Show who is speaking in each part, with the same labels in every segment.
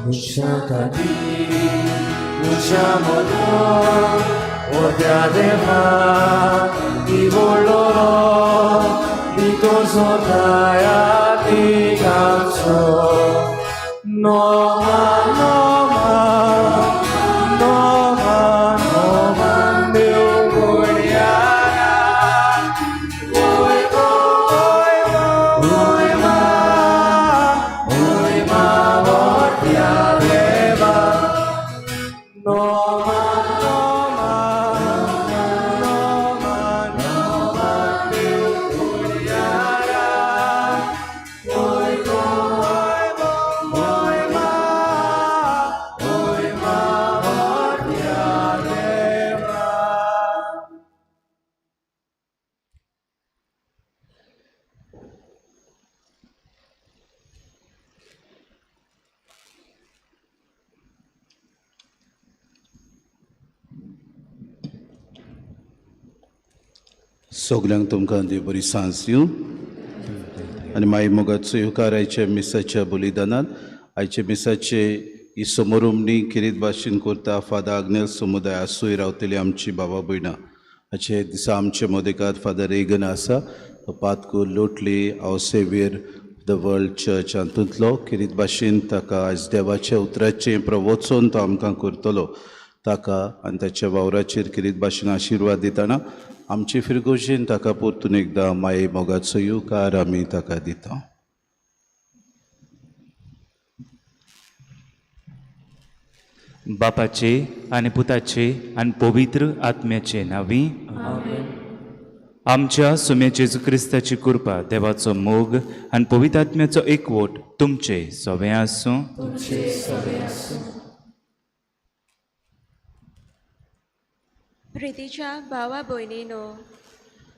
Speaker 1: मनशां खातीर मनशां मोदो त्या देवा निवडलो दितो सोताया तिगांचो नोमा नोमा नोमा नोमा देव गुणयारा ओय ओय ओय मा ओय मा मोठ्या देवा नोमा नोमा नोमा नोमा देव गुणयारा ओय ओय ओय मा ओय मा मोठ्या देवा.
Speaker 2: सगल्यांक तुमकां देव बरी सांज दिवं आनी मागीर मोगाचो येवकार आयच्या मिसाच्या बलिदानात. आयच्या मिसाचे ही समोरुमणी किरीत भाशेन करता फादर आग्नेल समुदाय आसूय रावतली आमची बाबा भयणां. हाचे दिसा आमचे मदेकात फादर रेगन आसा, तो पातकूर लोटली our saviour the world church हातूंतलो किरीत भाशेन ताका आयज देवाच्या उतराचें प्रवचन तो आमकां करतलो. ताका आनी ताच्या वावराचेर किरीत भाशेन आशिर्वाद दितना आमचे फिरगोजेन ताका परतून एकदां माये मोगाचो येवकार आमी ताका दिता.
Speaker 3: बापाचे आनी पुताचे आनी पवित्र आत्म्याचे नांवी आमच्या सुम्या जेजू क्रिस्ताची कृपा, देवाचो मोग आनी पवित्र आत्म्याचो एकवट तुमचे सवें आसूं.
Speaker 4: प्रितीच्या भावा भयणीनो,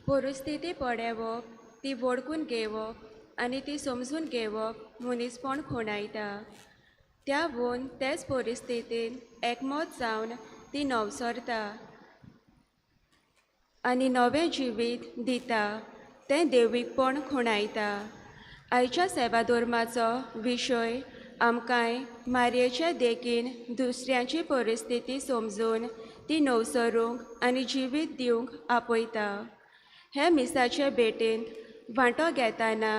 Speaker 4: परिस्थिती पळेवप, ती वळखून घेवप आनी ती समजून घेवप मनीसपण खुणायता. त्या वून तेच परिस्थितीन एकमत जावन ती नवसरता आनी नवें जिवीत दिता, तें देवीकपण खुणायता. आयच्या सेवाधर्माचो विशय आमकांय मारयेचे देखीन दुसऱ्यांची परिस्थिती समजून ती नवसरूंक आनी जिवीत दिवंक आपयता. हे मिसाचे भेटेंत वांटो घेतना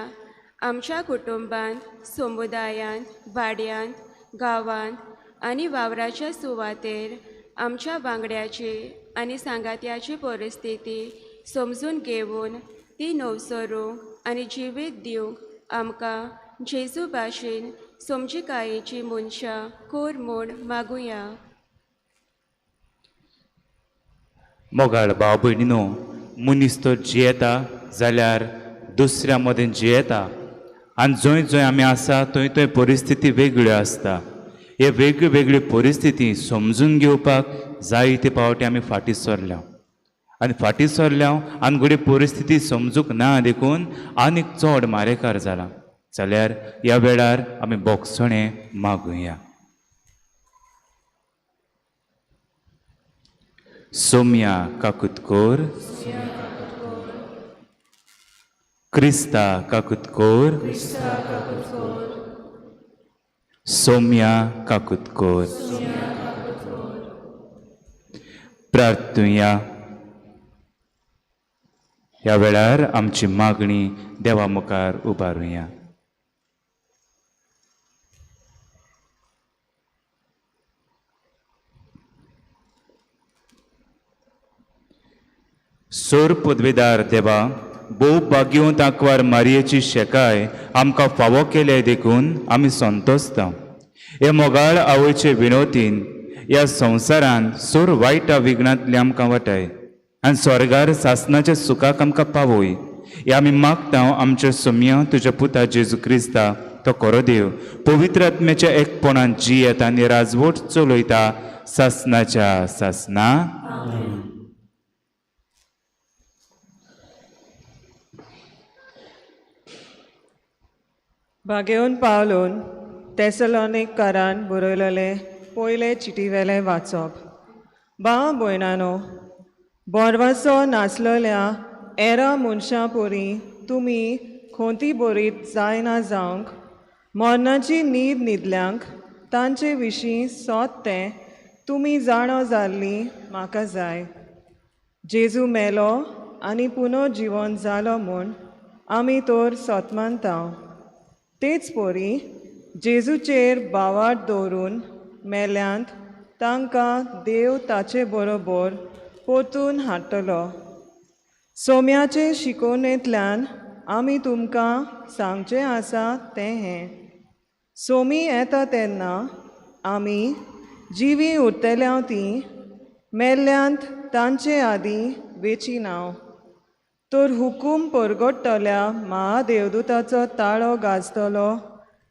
Speaker 4: आमच्या कुटुंबांत, समुदायांत, वाड्यांत, गांवांत आनी वावराच्या सुवातेर आमच्या वांगड्याची आनी सांगात्याची परिस्थिती समजून घेवन ती नवसरूंक आनी जिवीत दिवंक आमकां जेजू भाशेन समजिकायेची मनशां कोर म्हूण मागुया.
Speaker 3: मोगाळ भाव भयणीनो, मनीस तर जियेता जाल्यार दुसऱ्या मदें जियेता आनी जंय जंय आमी आसा थंय थंय परिस्थिती वेगळ्यो आसता. हे वेगळ्यो वेगळ्यो परिस्थिती समजून घेवपाक जायते पावटी आमी फाटीं सरल्या आनी फाटीं सरल्या आनी घडये परिस्थिती समजूंक ना देखून आनीक चड मारेकार जाला. जाल्यार ह्या वेळार आमी बोगसणें मागुया. सोम्या काकुतकोर, क्रिस्ता काकुतकोर, सोम्या काकुतकोर. प्रार्थुया. ह्या वेळार आमची मागणी देवा मुखार उबारुया. सोर पदवेदार देवा, भोव भाग्यवंत आंकवार मारयेची शेकाय आमकां फावो केले देखून आमी संतोसता. हे मोगाळ आवयचे विनोतीन ह्या संवसारान सोर वायटा विघ्नांतले आमकां वाटाय आनी स्वर्गार सासनाच्या सुखाक आमकां पावय. हे आमी मागता आमच्या सोम्या तुज्या पुता जेजू क्रिस्ता तो खरो देव पवित्र आत्म्याच्या एकपणान जियेता आनी राजवट चलयता सासनाच्या सासना.
Speaker 5: भागेवन पावलून तेसलोनिककारान बरयलेले पयले चिटीवेले वाचप. भाव भयणानो, बोरवासो नासलेल्या एरा मनशां परी तुमी खोंती बरीत जायना जावंक मरणाची न्हीद न्हिदल्यांक तांचे विशीं सोद तें तुमी जाणो जाल्लीं म्हाका जाय. जेजू मेलो आनी पुनर्जिवन जालो म्हूण आमी तर सोतमानता. तेच परी जेजूचेर भावार्थ दवरून मेल्यांत तांकां देव ताचे बरोबर परतून हाडटलो. सोम्याचे शिकोवणेंतल्यान आमी तुमकां सांगचें आसा तें हें, सोमी येता तेन्ना आमी जिवीं उरतल्या तीं मेल्ल्यांत तांचे आदीं वेची नांव. तर हुकूम परगट्टल्या महादेवदूताचो ताळो गाजतलो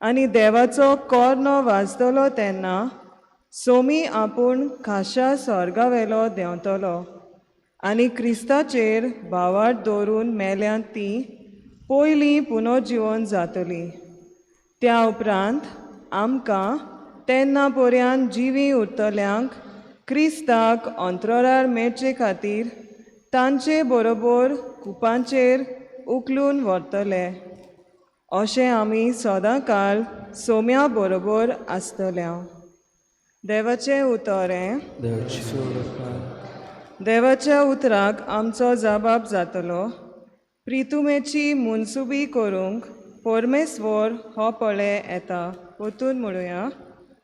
Speaker 5: आनी देवाचो कोर्नो वाजतलो तेन्ना सोमी आपूण खाशा स्वर्गावेलो देंवतलो आनी क्रिस्ताचेर भावार्थ दवरून मेल्यांत तीं पयलीं पुनर्जिवन जातलीं. त्या उपरांत आमकां तेन्ना पर्यंत जिवीं उरतल्यांक क्रिस्ताक अंतराळार मेळचे खातीर तांचे बरोबर कुपांचेर उखलून व्हरतले. अशें आमी सदां काळ सोम्या बरोबर आसतल्या. देवाचें उतर हें. देवाच्या उतराक आमचो जबाब जातलो. प्रितुमेची मुनसुबी करूंक परमेस्वर हो पळे येता. परतून म्हणुया,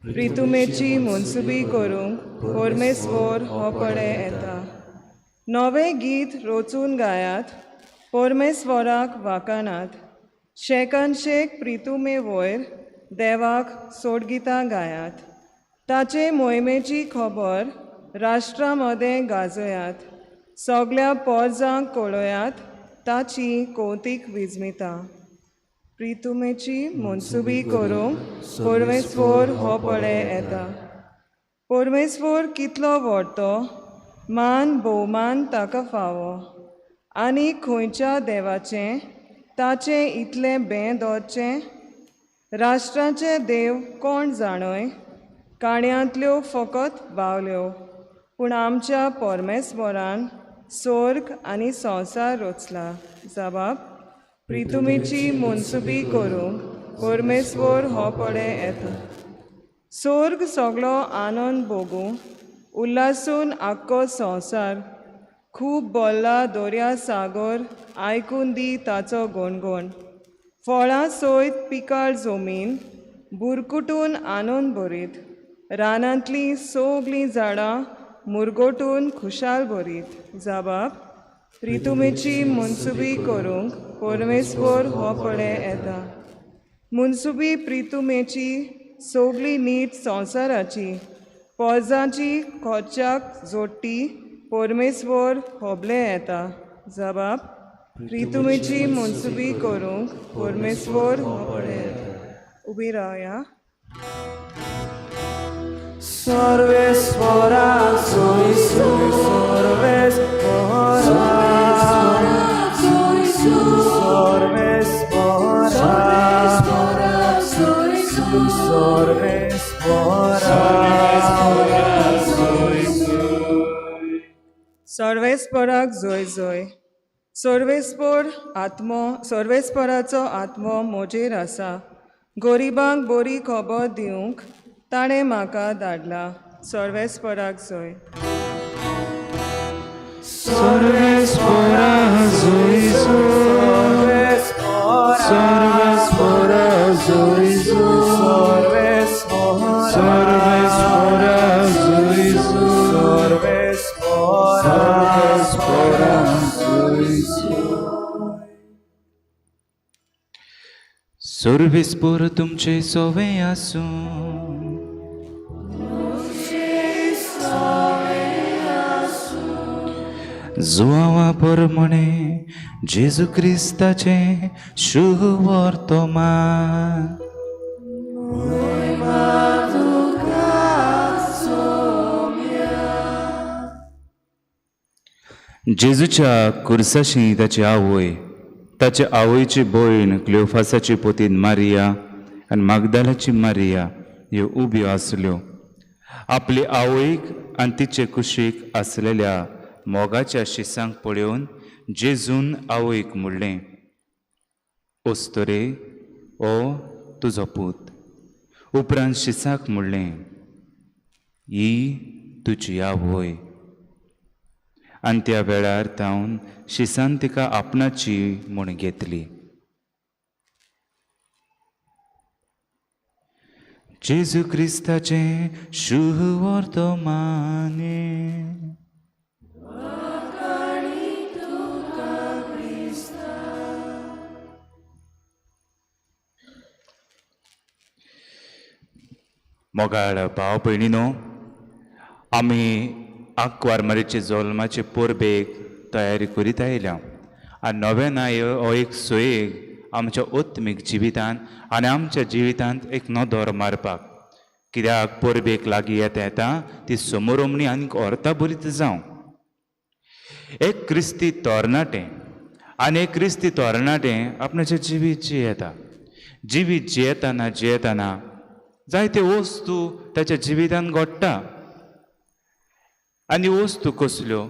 Speaker 5: प्रितुमेची मुनसुबी करूंक परमेस्वर हो पळे येता. नवें गीत रचून गायात, परमेस्वराक वाकानात. शेकानशेक प्रितुमे वयर देवाक सोडगितां गायात. ताचे मोहिमेची खबर राष्ट्रा मदें गाजयात. सगल्या पोरजांक कळयात ताची कौतीक विजमिता. प्रितुमेची मनसुबी करूंक परमेस्वर हो पळे येता. परमेस्वर कितलो व्हडतो, मान भोवमान ताका फावो आनी खंयच्या देवाचें ताचें इतलें बें दवरचें. राष्ट्रांचे देव कोण जाणय, काणयांतल्यो फकत बावल्यो, पूण आमच्या परमेस्वरान स्वर्ग आनी संवसार रचला. जबाब, प्रितुमेची मनसुबी करूंक परमेस्वर हो पळे येता. स्वर्ग सगलो आनंद भोगूं, उल्हासून आख्खो संवसार. खूब बोल्ला दर्या सागर आयकून दी ताचो गणगण. फळां सयत पिकाळ जमीन बुरकुटून आनंद भरीत. रानांतलीं सगलीं झाडां मुरगोटून खुशाल भरीत. जबाब, प्रितुमेची मनसुबी करूंक परमेस्वर हो पळे येता. मनसुबी प्रितुमेची सगली नीट संवसाराची पोरजांची खोच्याक जोडटी परमेस्वर होबले येता. जबाब, प्रितुमेची मनसुबी करूंक परमेस्वर हो पळे येता. उबी रावया.
Speaker 1: Sarvesvara soy
Speaker 5: सर्वेस्पराक जोय जोय. सर्वेस्पर आत्मो सर्वेस्पराचो आत्मो म्हजेर आसा. गरिबांक बरी खबर दिवंक ताणें म्हाका धाडला. सर्वेस्पराक जोय.
Speaker 3: सर्वेस्पर तुमचे सोवे आसूं. जुआवा परमणे जेजू क्रिस्ताचें शुभ वर्तमान. जेजूच्या कुर्साशी ताची आवय, ताचे आवयची भयण क्लियोफासाची पोतीन मारिया आनी मागदालाची मारिया ह्यो उब्यो आसल्यो. आपले आवयक आनी तिचे कुशीक आसलेल्या मोगाच्या शिसांक पळोवन जेजून आवयक म्हणलें, अस्तुरे, ओ तुजो पूत. उपरांत शिसाक म्हणलें, ही तुजी आवय. आनी त्या वेळार तावन शिसान तिका आपणाची म्हूण घेतली. जेजू क्रिस्ताचें शुभवर्तमाने. मोगाळ भाव भयणीनो, आमी आंकवार मारीचे जल्माचे परबेक तयारी करीत आयल्या आनी नव्याना हो एक सोयेक आमच्या आत्मीक जिवितांत आनी आमच्या जिवितांत एक नदर मारपाक. कित्याक परबेक लागीं येता येता ती समोरमणी आनीक अर्था बरीच जावं. एक क्रिस्ती तरणाटें आनी एक क्रिस्ती तरणाटें आपणाचें जिवीत जियेता. जिवीत जियेतना जियेतना जायते वस्तू ताच्या जिवितांत घडटा. आनी वस्तू कसल्यो?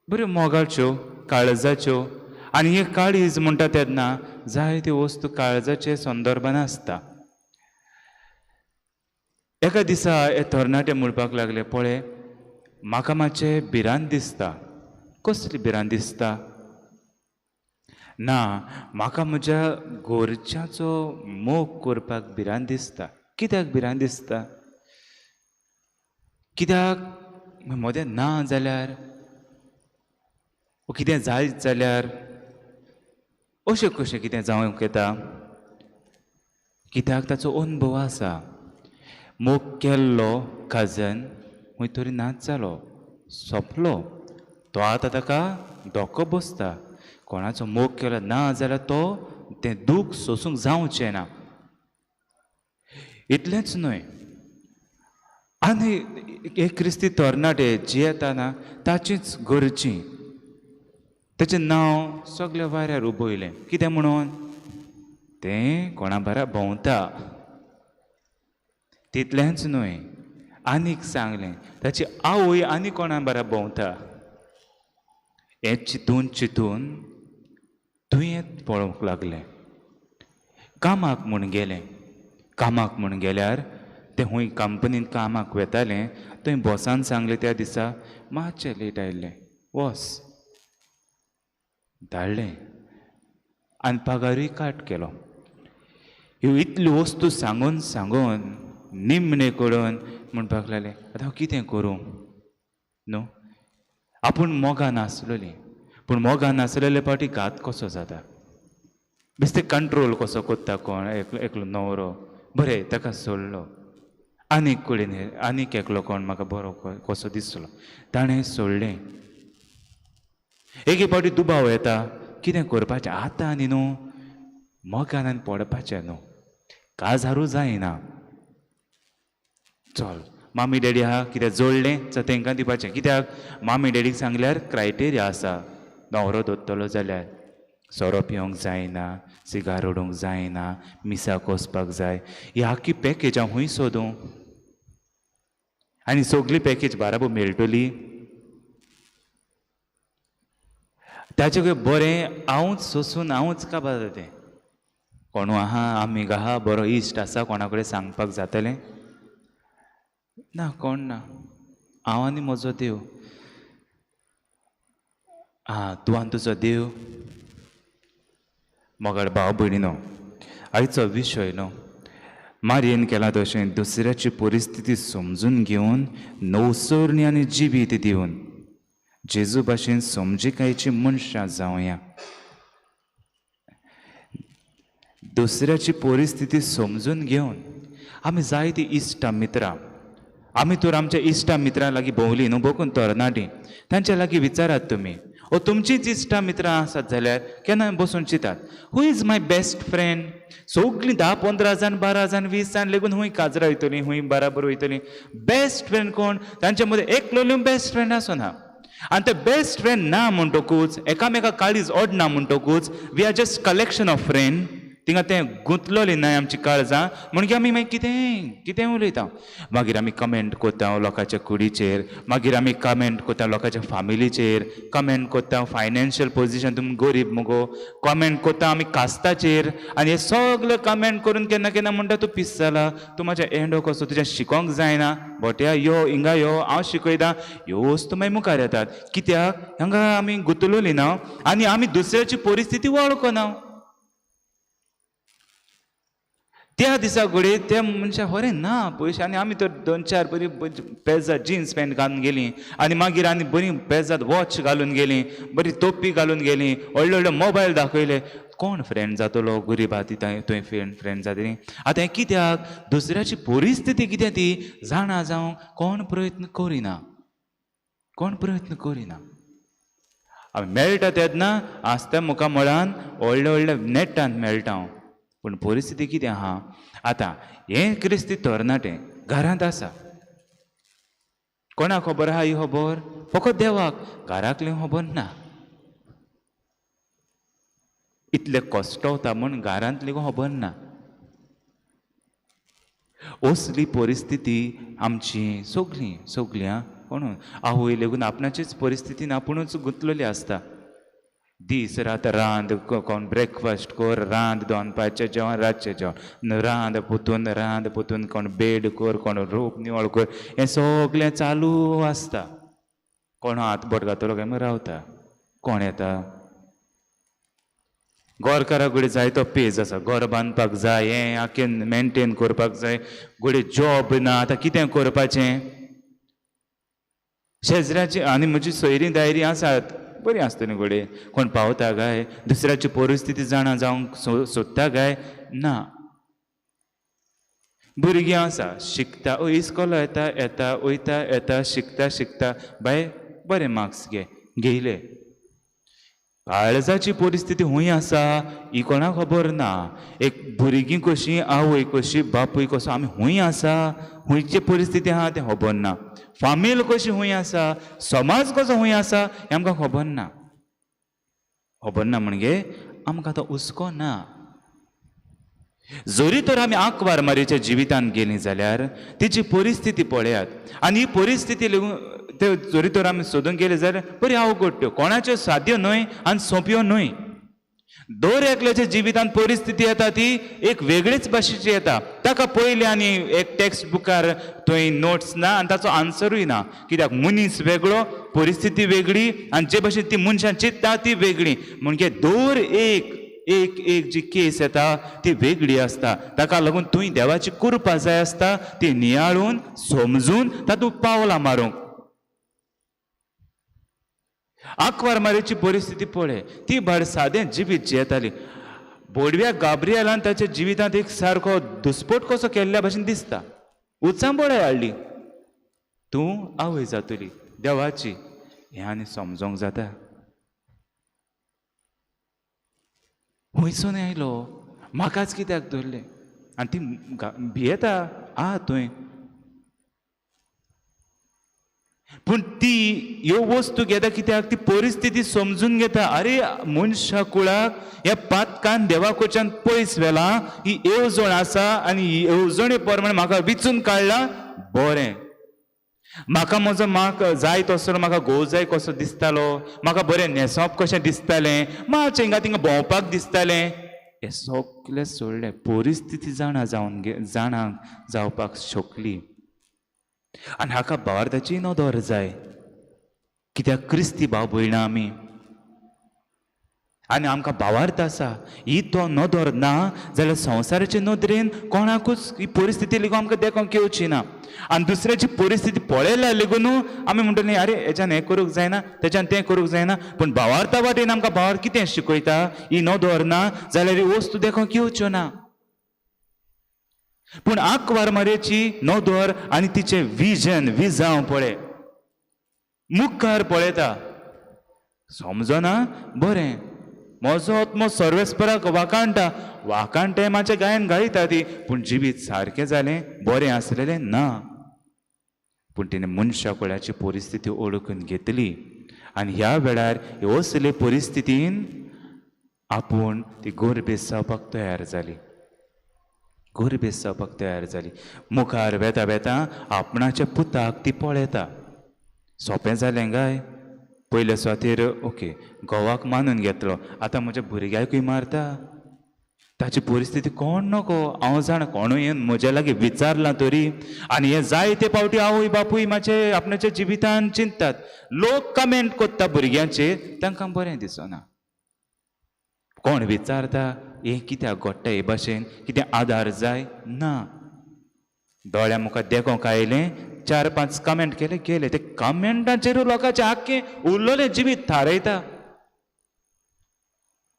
Speaker 3: बऱ्यो मोगाच्यो, काळजाच्यो. आनी हे काळीज म्हणटा तेन्ना जायत्यो वस्तू काळजाचे संदर्भान आसता. एका दिसा हे तरणाटे म्हणपाक लागले, पळय म्हाका मातशें भिरांत दिसता. कसली भिरांत दिसता? ना, म्हाका म्हज्या घरच्याचो मोग करपाक भिरांत दिसता. कित्याक भिरांत दिसता? कित्याक मदें ना जाल्यार वो कितें जायत जाल्यार अशें कशें कितें जावंक येता? कित्याक ताचो अनुभव आसा. मोग केल्लो काजन खंय तरी नाच जालो, सोंपलो. तो आतां ताका धोको बसता. कोणाचो मोग केलो ना जाल्यार तो तें दूख सोसूंक जावचें ना. इतलेंच न्हय, आनी एक क्रिस्ती तरणाटे जियेतना ताचीच गरजी ताचें नांव सगल्या वाऱ्यार उबयलें. कितें म्हणून? तें कोणा बारा भोंवता. तितलेंच न्हय, आनीक सांगलें ताची आवय आनी कोणा बारा भोंवता. हें चिंतून चिंतून दुयेंत पळोवंक लागलें. कामाक म्हूण गेलें. कामाक म्हूण गेल्यार तें खंय कंपनीन कामाक वेतालें थंय बॉसान सांगलें त्या दिसा मातशें लेट आयिल्लें, वस. धाडलें आनी पगारूय काट केलो. ह्यो इतल्यो वस्तू सांगून सांगून निमणे करून म्हणपाक लागलें, आतां हांव कितें करूं न्हू? आपूण मोगान आसलेली, पूण मोगान आसलेले फावटी घात कसो जाता? बेश्टे कंट्रोल कसो कोत्ता कोण एकलो न्हवरो. बरें, ताका सोडलो. आनीक कडेन आनीक एकलो कोण म्हाका बरो कसो दिसलो, ताणें सोडलें. एके फावटी दुबाव येता, कितें करपाचें आतां आनी न्हू मोगान आनी पडपाचें न्हू, काजारूय जायना. चल मामी डॅडी आहा, कितें जोडलें चल तेंकां दिवपाचें. कित्याक मामी डॅडीक सांगल्यार क्रायटेरिया आसा, न्हवरो दोत्तलो जाल्यार सोरो पिवंक जायना, सिगार ओडूंक जायना, मिसाक वचपाक जाय. ही आख्खी पॅकेज हांव खंय सोदूं? आनी सगली पॅकेज बाराबर मेळटली? ताचे कडेन बरें हांवूच सोसून हांवूच काबार जातें. कोणू आहा, आमीग आहा, बरो इश्ट आसा, कोणा कडेन सांगपाक जातलें? ना, कोण ना. हांव आनी म्हजो देव. आं, तूं आनी तुजो देव. मोगाळ भाव भयणीनो, आयचो विशय न्हू मारयेन केला तशें दुसऱ्याची परिस्थिती समजून घेवन नवसरणी आनी जिवीत दिवन जेजू भाशेन समजिकायेची मनशां जावया. दुसऱ्याची परिस्थिती समजून घेवन आमी जायतीं इश्टां मित्रां, आमी तर आमच्या इश्टां मित्रां लागीं भोंवलीं न्हू, भोंकून तरणाटीं, तांच्या लागीं विचारात तुमी, ओ तुमचींच इश्टां मित्रां आसात जाल्यार केन्ना बसून चिंतात, who is my best friend? सगलीं 10 15 जाण 12 जाण 20 जाण लेगून हूंय काजरा वयतलीं, हूंय बराबर वयतलीं. बेस्ट फ्रेंड कोण? तांच्या मदें एकलो बेस्ट फ्रेंड आसना. आनी ते बेस्ट फ्रेंड ना म्हणटकूच, एकामेका काळीज ओडना म्हणटकूच, we are just collection of friend. थिंगा तें गुंतलोलें ना आमची काळजां म्हणजे आमी मागीर कितें कितें उलयता. मागीर आमी कमेंट कोता लोकांच्या कुडीचेर, मागीर आमी कमेंट कोता लोकांच्या फामिलीचेर, कमेंट कोता फायनान्शियल पोजिशन तुमी गरीब मुगो, कमेंट कोता आमी कास्ताचेर. आनी हे सगळे कमेंट करून केन्ना केन्ना म्हणटा तूं पीस जाला, तूं म्हाज्या एंडो कसो, तुज्या शिकोंक जायना, बोट्या यो हिंगा यो हांव शिकयता, ह्यो वस्तू मागीर मुखार येतात. कित्याक हांगा आमी गुंतलोली ना आनी आमी दुसऱ्याची परिस्थिती वळखना. त्या दिसा घडये त्या मनशा खरें ना पयशे, आनी आमी तर दोन चार बरी पेजाद जिन्स पॅन्ट घालून गेलीं आनी मागीर आनी बरी पेजाद वॉच घालून गेलीं, बरी तोपी घालून गेलीं, व्हडले व्हडले मोबायल दाखयले. कोण फ्रेंड जातलो गरीब आहा ती थंय फ्रेंड जातली. आतां हें कित्याक दुसऱ्याची परिस्थिती कितें ती जाणा जावंक कोण प्रयत्न करिना, कोण प्रयत्न करिना. आमी मेळटा तेन्ना आसता मुखामळान व्हडले व्हडले नेटान मेळटा हांव, पूण परिस्थिती कितें आहा. आतां हें क्रिस्ती तरणाटें घरांत आसा, कोणाक खबर आहा ही खबर? फकत देवाक, घरांतलें खबर ना. इतलें कश्टवता म्हूण घरांतलें खबर ना. असली परिस्थिती आमची सगळीं सगळीं आं, कोण आवय लेगून आपणाचेच परिस्थितीन आपुणूच गुंतलेली आसता. दीस रात रांद, कोण ब्रेकफास्ट कर, रांद दनपारचें जेवण रातचें जेवण, रांद पोतून रांद पोतून, कोण बेड कर, कोण रोप निवळ कर, हें सगळें चालू आसता. कोण हात बोट घातलो काय मागीर रावता. कोण येता गोरकारा कडेन जाय तो पेज आसा, घर बांदपाक जाय, हें आख्खें मेनटेन करपाक जाय, घडये जॉब ना, आतां कितें करपाचें. शेजऱ्याची आनी म्हजी सोयरीं दायरीं आसात बरीं आसतलीं, घडये कोण पावता काय, दुसऱ्याची परिस्थिती जाणा जावंक सोदता काय ना. भुरगीं आसा शिकता, इस्कोला येता येता वयता येता शिकता शिकता, बाय बरें मार्क्स घे घेयले. काळजाची परिस्थिती खूंय आसा ही कोणाक खबर ना. एक भुरगीं कशीं, आवय कशी, बापूय कसो, आमी खूंय आसा, खुंयची परिस्थिती आहा तें खबर ना. फामील कशी खूंय आसा, समाज कसो खूंय आसा हें आमकां खबर ना. खबर ना म्हणजे आमकां तो हुस्को ना. जरी तर आमी आंकवार मारयेच्या जिवितांत गेलीं जाल्यार तिची परिस्थिती पळयात आनी ही परिस्थिती लेगून ते जरी तर आमी सोदूंक गेले जाल्यार बरी अवघड त्यो, कोणाच्यो साद्यो न्हय आनी सोंप्यो न्हय. दर एकल्याच्या जिवितांत परिस्थिती येता ती एक वेगळीच भाशेची येता. ताका पयलीं आनी एक टॅक्स्ट बुकार थंय नोट्स ना आनी ताचो आन्सरूय ना, कित्याक मनीस वेगळो, परिस्थिती वेगळी आनी जे भाशेन ती मनशां चिंतता ती वेगळी. म्हणजे दर एक एक एक जी केस येता ती वेगळी आसता. ताका लागून तुवें देवाची कृपा जाय आसता ती नियाळून समजून तातूंत पावलां मारूंक. आंकवार मारयेची परिस्थिती पळय, ती भायर सादें जिवीत जियेताली. बोडव्या गाब्रियलान ताच्या जिवितांत एक सारको दुस्पोट कसो केल्ल्या भशेन दिसता. उचांबळाय हाडली, तूं आवय जातली देवाची, हें आनी समजोंक जाता. खंयसून आयलो, म्हाकाच कित्याक धरलें? आनी ती भियेता आ तुवें. पूण ती ह्यो वस्तू घेता कित्याक? ती परिस्थिती समजून घेता. आरे मनशा कुळाक ह्या पातकान देवा कडच्यान पयस व्हेलां, ही येवजण आसा आनी ही येवजणे प्रमाणे म्हाका विचून काडलां. बरें, म्हाका म्हजो माक जाय तसो, म्हाका घोव जाय कसो दिसतालो, म्हाका बरें न्हेसप कशें दिसतालें, मातशें हिंगा थिंगा भोंवपाक दिसतालें, हें सगलें सोडलें. परिस्थिती जाणा जावन जाणा जावपाक शकली. आनी हाका भावार्थाची नदर जाय, कित्याक क्रिस्ती भाव भयणां आमी आनी आमकां भावार्थ आसा. ही तो नदर ना जाल्यार संवसाराचे नदरेन कोणाकूच ही परिस्थिती लेगून आमकां देखोंक येवची ना. आनी दुसऱ्याची परिस्थिती पळयल्यार लेगून आमी म्हणटलीं आरे हेच्यान हें करूंक जायना, तेच्यान तें करूंक जायना. पूण भावार्था वाटेन आमकां भावार्थ कितें शिकयता, ही नदर ना जाल्यार ही वस्तू देखोंक येवच्यो ना. पूण आंकवार मारयेची नदर आनी तिचें विजन विजांव पळय मुखार पळयता, समजना बरें म्हजो आत्मो सर्वेस्पराक वाकाणटा, वाकाणटे मातशें गायन गायता ती, पूण जिवीत सारकें जालें बरें आसलेलें ना. पूण तिणें मनशा कुळाची परिस्थिती ओळखून घेतली आनी ह्या वेळार असले परिस्थितीन आपूण ती गोरबेस जावपाक तयार जाली, गोरबेस जावपाक तयार जाली. मुखार वेता वेता आपणाच्या पुताक ती पळयता. सोंपें जालें काय? पयले सुवातेर ओके घोवाक मानून घेतलो, आतां म्हज्या भुरग्याकूय मारता. ताची परिस्थिती कोण नको, हांव जाणा कोणूय येवन म्हज्या लागीं विचारलां तरी. आनी हे जायते फावटी आवय बापूय मातशे आपणाच्या जिवितान चिंततात, लोक कमेंट करता भुरग्यांचेर, तांकां बरें दिसना. कोण विचारता हें कित्याक घडटा हे भाशेन, कितें आदार जाय ना. दोळ्या मुखार देखोंक आयलें, 4-5 कमेंट केले गेले. ते कमेंटाचेरूय लोकांचें आख्खें उरलेलें जिवीत थारयता.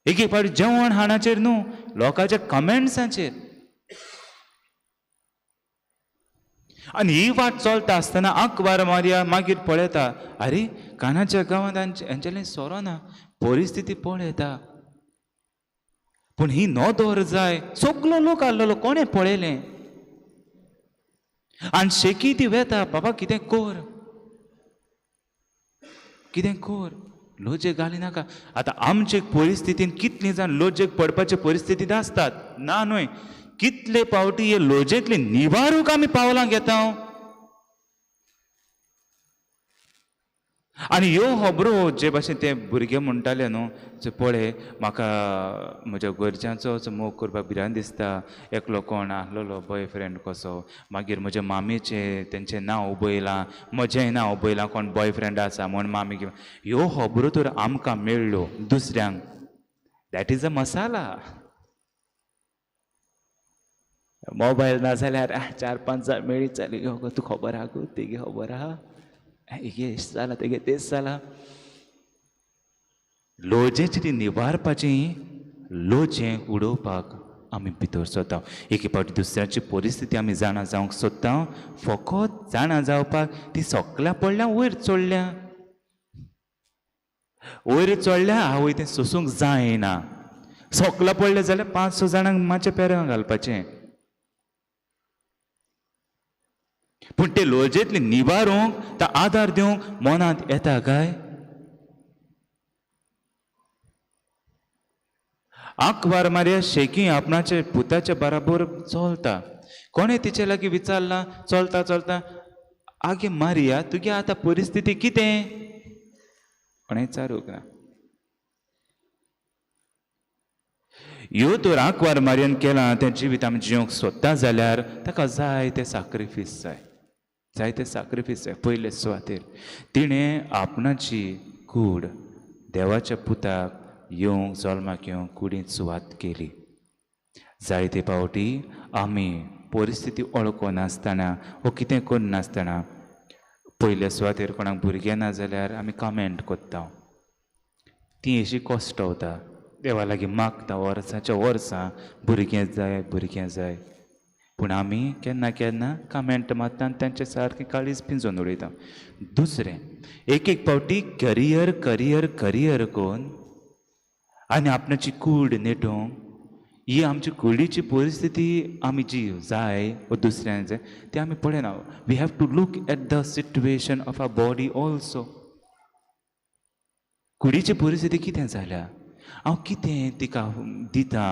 Speaker 3: एक एक फावटी जेवण खाणाचेर न्हू, लोकांच्या कमेंट्सांचेर. आनी ही वाट चलता आसतना आंकवार मारया मागीर पळयता, आरे कानाच्या गांवांत हांचेलें सोरो ना, परिस्थिती पळयता. पूण ही नदर जाय, सगलो लोक आहलेलो कोणें पळयलें. आनी शेकी ती वेता, बाबा कितें कर, कितें कर, लजेक घाली नाका. आतां आमचे परिस्थितीन कितलीं जाण लजेक पडपाचे परिस्थितींत आसतात ना न्हय, कितले फावटी हे लजेंतले निवारूंक आमी पावलां घेता. आनी ह्यो खबरो जे भाशेन ते भुरगे म्हणटाले न्हू, जे पळय म्हाका म्हज्या घरच्यांचो मोग करपाक भिरांत दिसता, एकलो कोण आहलेलो बॉयफ्रेंड कसो, मागीर म्हज्या मामीचें तेंचें नांव उबयलां, म्हजेंय नांव उबयलां, कोण बॉयफ्रेंड आसा म्हूण मामी. ह्यो खबरो तर आमकां मेळ्ळ्यो दुसऱ्यांक, that is a masala. Mobile ना जाल्यार 4-5 जाण मेळीत जाली, यो गो तूं खबर आहा गो, तेगे खबर आहा, हेगे एश जालां तेगे तेच जालां. लोजेची ती निवारपाची, लोजें उडोवपाक आमी भितर सरता. एके फावटी दुसऱ्याची परिस्थिती आमी जाणा जावंक सोदता, फकत जाणा जावपाक ती सगळ्या पडल्या वयर चडल्या, वयर चडल्या आवय तें सोसूंक जायना. सगळ्या पडलें जाल्यार 5-6 जाणांक मातशें पेरां घालपाचें. पूण ते लोजेंतले निवारूंक तो आदार दिवंक मनांत येता काय? आंकवार मारया शेकी आपणाचे पुताच्या बराबर चलता. कोणें तिचे लागीं विचारलां, चलता चलता, आगे मारया तुगे आतां परिस्थिती कितें? कोणें विचारूंक ना. ह्यो तर आंकवार मारयेन केलां तें जिवीत आमी जिवंक सोदता जाल्यार ताका जाय तें साक्रिफीस जाय, जाय तें साक्रिफीस जाय. पयले सुवातेर तिणें आपणाची कूड देवाच्या पुताक येवंक जल्माक येवंक कुडींत सुवात केली. जायते फावटी आमी परिस्थिती वळखनासतना वो कितें करनासतना पयले सुवातेर कोणाक भुरगें ना जाल्यार आमी कमेंट करता, ती अशी कश्टवता, देवा लागीं मागता वर्साच्या वर्सां भुरगें जाय भुरगें जाय. पूण आमी केन्ना केन्ना कमेंट मारता आनी तांचे सारकें काळीज पिंजून उडयता. दुसरें, एक एक फावटी करियर करियर करियर करून आनी आपणाची कूड नेटोवंक ही आमची कुडीची परिस्थिती आमी जी जाय वो दुसऱ्यान जाय ती आमी पळयना. We have to look at the situation of our body also. कुडीची परिस्थिती कितें जाल्या, हांव कितें तिका दिता,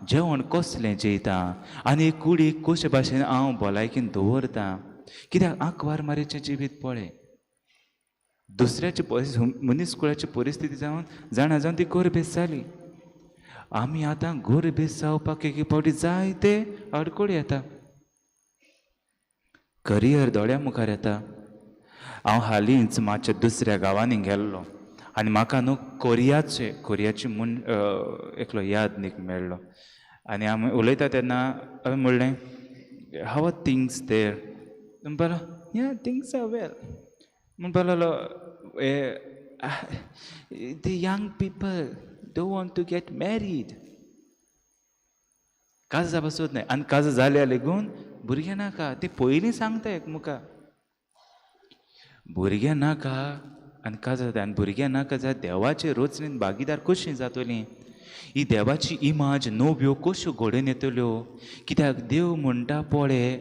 Speaker 3: जेवण कसलें जेयता आनी कुडीक कशे भाशेन हांव भलायकेन दवरता. कित्याक आंकवार मारयेचें जिवीत पळय, दुसऱ्याची मनीस कुळाची परिस्थिती जावन जाणा जावन ती गोरबेस जाली. आमी आतां गोरबेस जावपाक एक फावटी जायते आडखळी येता, करियर दोळ्या मुखार येता. हांव हालींच मातशें दुसऱ्या गांवांनी गेल्लो आनी म्हाका न्हू कोरियाचे कोरियाची म्हूण एकलो यादनीक मेळ्ळो आनी आमी उलयता तेन्ना हांवें म्हणलें, हाव आर थिंग्स there? म्हणपाक लागलो, या थिंग्स are well. म्हणपाक लागलो, the young people don't want to get married. काज जावपा सोद न्हय आनी काज जाल्या लेगून भुरगें नाका, ती पयलीं सांगता एकमुखार भुरगें नाका आनी काज जाता. आनी भुरगें नाका जाल्यार देवाचे रोचणेन भागीदार कशीं जातलीं? ही देवाची इमाज नव्यो कश्यो घडोवन येतल्यो? कित्याक देव म्हणटा पळय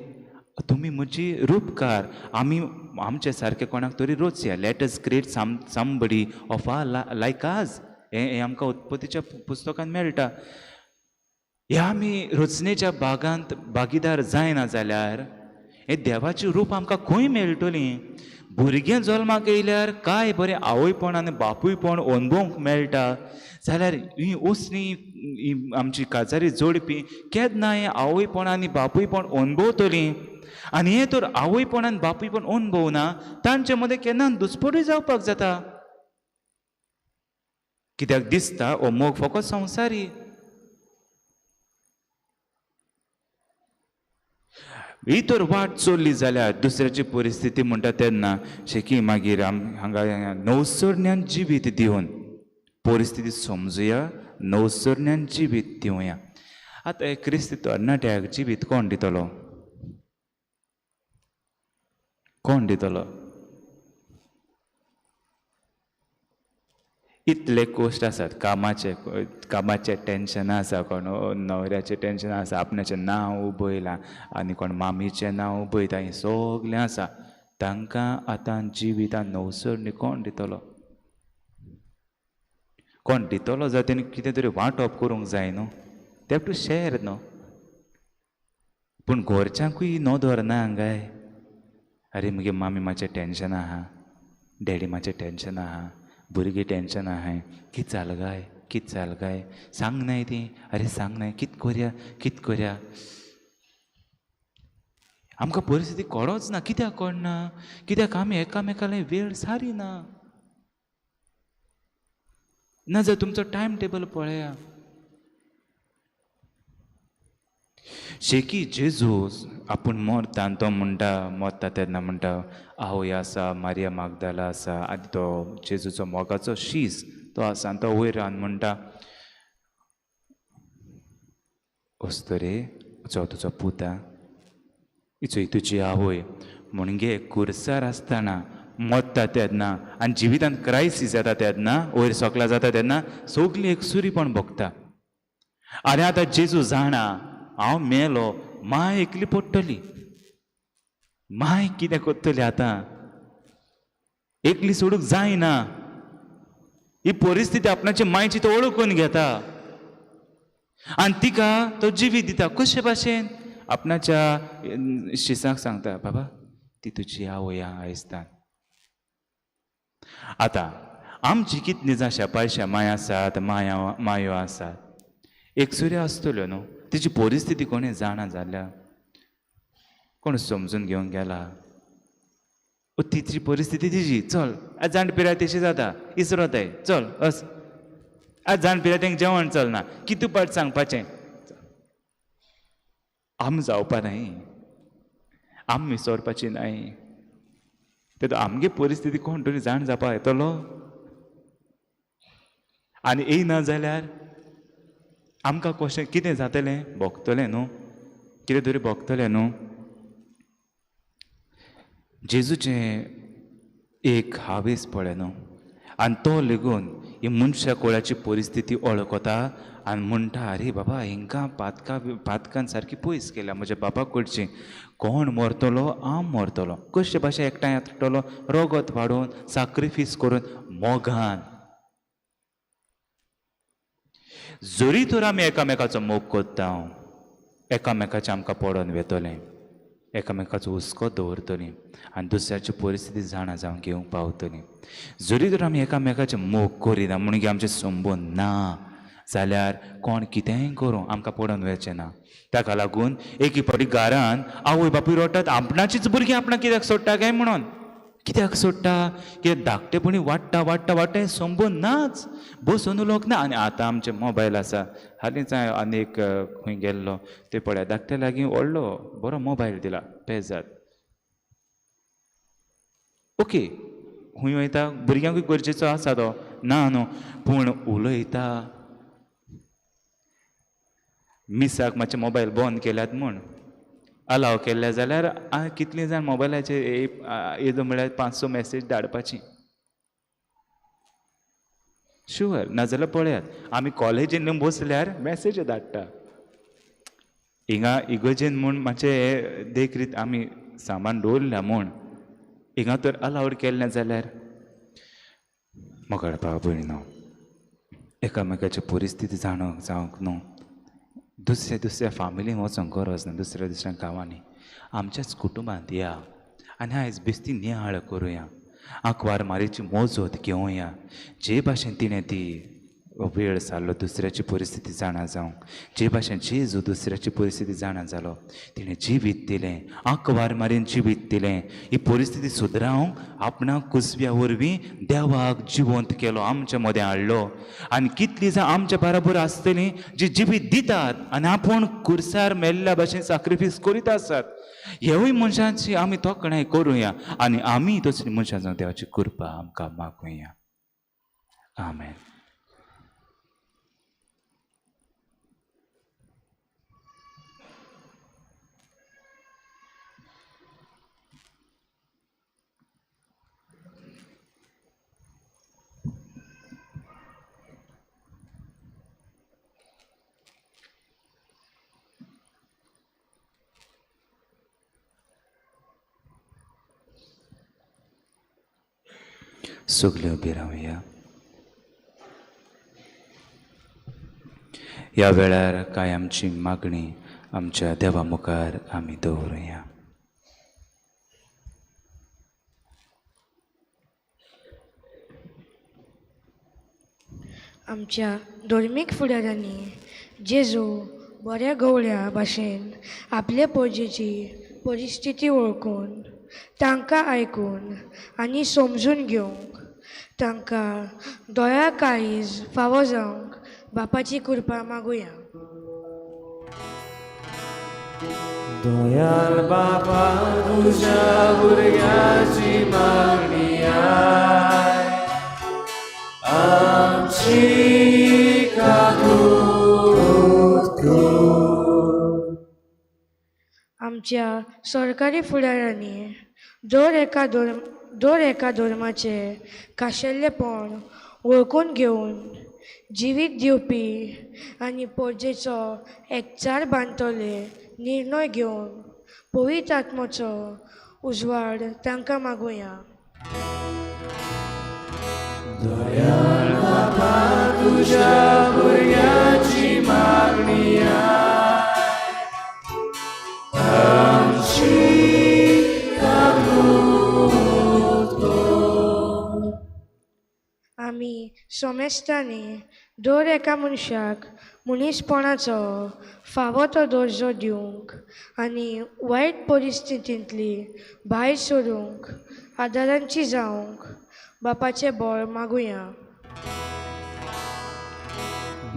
Speaker 3: तुमी म्हजी रुपकार, आमी आमचे सारके कोणाक तरी रोचया. Let us create somebody of our like us हें आमकां उत्पत्तीच्या पुस्तकान मेळटा. ह्या आमी रचनेच्या भागांत भागीदार जायना जाल्यार हें देवाचें रूप आमकां खंय मेळटलीं? भुरगें जल्माक येयल्यार काय बरें आवयपण आनी बापूयपण अणभवंक मेळटा जाल्यार ही असली आमची काजारी जोडपी केन्ना हें आवयपण आनी बापूयपण अणभवतलीं? आनी हें तर आवयपण आनी बापूयपण अणभवना तांचे मदें केन्ना दुस्पटूय जावपाक जाता. कित्याक दिसता हो मोग फकत संवसारी. ही तर वाट चल्ली जाल्यार दुसऱ्याची परिस्थिती म्हणटा तेन्ना शेकी मागीर हांगा नवसरण्यान जिवीत दिवन परिस्थिती समजुया, नवसरण्यान जिवीत दिवया. आतां एक क्रिस्ती तरणाट्याक जिवीत कोण दितलो? कोण दितलो? इतले कश्ट आसात, कामाचे कामाचें टेंशन आसा, कोण न्हवऱ्याचें टेंशन आसा, आपणाचें नांव उबयलां आनी कोण मामीचें नांव उबयता, हें सगलें आसा. तांकां आतां जिवितान नवसरणी कोण दितलो? कोण दितलो जाल्यार तेणी कितें तरी वांटप करूंक जाय न्हू, ते have to share न्हू. पूण घरच्यांकूय नदर ना हांगाय. अरे म्हगे मामी मातशें टेंशन आहा, डॅडी मातशें टेंशन आहा, भुरगीं टेंशन आहाय, कित जाल काय कित जाल काय, सांग नाय ती, अरे सांग नाय, कित कोरया कित कोरया. आमकां परिस्थिती कळोच ना. कित्याक कळना? कित्याक आमी एकामेकाले वेळ सारी ना. ना जर तुमचो टायम टेबल पळया. शेकी जेजूस आपूण मरता आनी तो म्हणटा, मरता तेन्ना म्हणटा आवय आसा, मारिया मागदाला आसा आनी तो जेजूचो मोगाचो शीस तो आसा आनी तो वयर रावन म्हणटा, अस्तरे जो तुजो पुता, इचोय तुजी आवय. म्हणगे कुर्सार आसतना मरता तेन्ना आनी जिवितांत क्रायसीस जाता तेन्ना, वयर सकला जाता तेन्ना सगळीं एकसुरीपण भोगता. आनी आतां जेजू जाणा हांव मेलो, माय एकली पडटली, माय कितें करतली आतां, एकली सोडूंक जायना. ही परिस्थिती आपणाची मायची तो वळखून घेता आनी तिका तो जिवीत दिता. कशे भाशेन? आपणाच्या शिसाक सांगता, बाबा ती तुजी आवय आयस्तान. आतां आमची कितली जाण शेपाय शेमाय आसात, माया मायो आसात, एकसुऱ्यो आसतल्यो न्हू. तिची परिस्थिती कोणें जाणा जाल्या, कोण समजून घेवंक गेला? तिची परिस्थिती तिजी, चल आज जाण पिराय तशी जाता, इसरोताय, चल अस आज जाण पिराय तेंका जेवण चलना, कितू पाट सांगपाचें. आम जावपा न्हय, आम विसरपाची न्हय. तेतून आमगे परिस्थिती कोण तरी जाण जावपा येतलो. आनी येयना जाल्यार आमकां कशें कितें जातलें भोगतलें न्हू, कितें तरी भोगतलें न्हू. जेजूचें एक हावेस पळय न्हू आनी तो लेगून ही मनशा कोळाची परिस्थिती वळखता आनी म्हणटा, अरे बाबा हेंकां पातकां पातकान सारकी पयस केल्या म्हज्या बाबा कडची. कोण मरतलो? हांव मरतलो. कशे भाशेन एकठांय येतलो? रगत वाडोवन, साक्रिफीस करून, मोगान. जरी तर आमी एकामेकाचो मोग करता, एकामेकाचें आमकां पडोन वेतलें, एकामेकाचो हुस्को दवरतलीं आनी दुसऱ्याची परिस्थिती जाणा जावन घेवंक पावतलीं. जरी तर आमी एकामेकाचें मोग करिना म्हणून आमचें संबंद ना जाल्यार कोण कितेंय करूं आमकां पडोन वचचें ना. ताका लागून एके फावटी घरान आवय बापूय रडटात, आपणाचीच भुरगीं आपणाक कित्याक सोडटा काय म्हणून. कित्याक सोडटा? कित्याक धाकटेपणी वाडटा वाडटा वाडटा हें संबंद नाच, बसून उलोवंक ना. आनी आतां आमचे मोबायल आसा. हालींच हांवें आनी एक खंय गेल्लो ते पळया धाकट्या लागीं व्हडलो बरो मोबायल दिला पेजाद. ओके खंय वयता भुरग्यांकूय गरजेचो आसा तो, ना न्हू, पूण उलयता. मिसाक मातशें मोबायल बंद केल्यात म्हूण अलाव केल्ले जाल्यार कितलीं जाण मोबायलाचेर येदो म्हळ्यार 500 मॅसेज धाडपाची शुअर. नाजाल्यार पळयात आमी कॉलेजीन बसल्यार मॅसेज धाडटा. हिंगा इगर्जेन म्हूण मातशें देखरीत आमी सामान दवरल्या म्हूण हिंगा तर अलावड केल्लें जाल्यार मोगाळ भाव भयणीनो, एकामेकाची परिस्थिती जाणूंक जावंक न्हू, दुसऱ्या दुसऱ्या फामिलीन वचोंक गरज ना, दुसऱ्या दुसऱ्या गांवांनी, आमच्याच कुटुंबांत या आनी आयज बेस्ती नियाळ करुया, आंकवार मारीची मोजोत घेवया. जे भाशेन तिणें ती वेळ सारलो दुसऱ्याची परिस्थिती जाणा जावंक, जे भाशेन जेजू दुसऱ्याची परिस्थिती जाणा जालो, तिणें जिवीत दिलें, आंकवार मारीन जिवीत दिलें, ही परिस्थिती सुदरावंक आपणाक कुसव्या वरवीं देवाक जिवंत केलो, आमच्या मदें हाडलो. आनी कितलीं जाण आमच्या बराबर आसतलीं जी जिवीत दितात आनी आपूण कुर्सार मेल्ल्या भाशेन साक्रिफीस करीत आसात. ह्यावूय मनशांची आमी तोखणाय करुया आनी आमी तसली मनशां जावन देवाची कृपा आमकां मागुया. आमेन. सगळे उबे रावया. ह्या वेळार कांय आमची मागणी आमच्या देवा मुखार आमी दवरुया.
Speaker 6: आमच्या धर्मीक फुडाऱ्यांनी जेजू बऱ्या गवळ्या भाशेन आपले पोजेची परिस्थिती वळखून तांकां आयकून आनी समजून घेवंक, तांकां दोळ्या काळीज फावो जावंक बापाची कृपा मागुया.
Speaker 1: दयाळ बाबा तुझ्या भुरग्याची मागणी आय, आमची काकूत कर.
Speaker 6: आमच्या सरकारी फुडाऱ्यांनी दर एका धर्माचें खाशेलेपण वळखून घेवन जिवीत दिवपी आनी पोरजेचो एकचार बांदतले निर्णय घेवन पवित्र आत्मोचो उजवाड तांकां मागुया.
Speaker 1: दयाळ बाबा तुझ्या भुरग्याची मागणी आय, आमची काकूत कर.
Speaker 6: आमी सोमेस्तांनी दर एका मनशाक मनीसपणाचो फावो तो दर्जो दिवंक आनी वायट परिस्थितींतली भायर सरूंक आदारांची जावंक बापाचें बळ मागुया.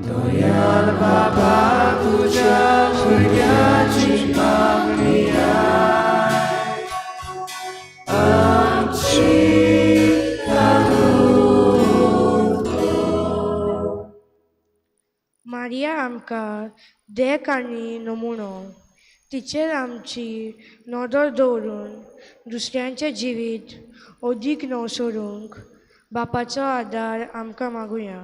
Speaker 1: दयाळ बाबा तुझ्या भुरग्याची मागणी आय, आमची काकूत कर.
Speaker 6: मारिया आमकां देख आनी नमुनो, तिचेर आमची नदर दवरून दुसऱ्यांचें जिवीत अदीक नवसरूंक बापाचो आदार आमकां मागुया.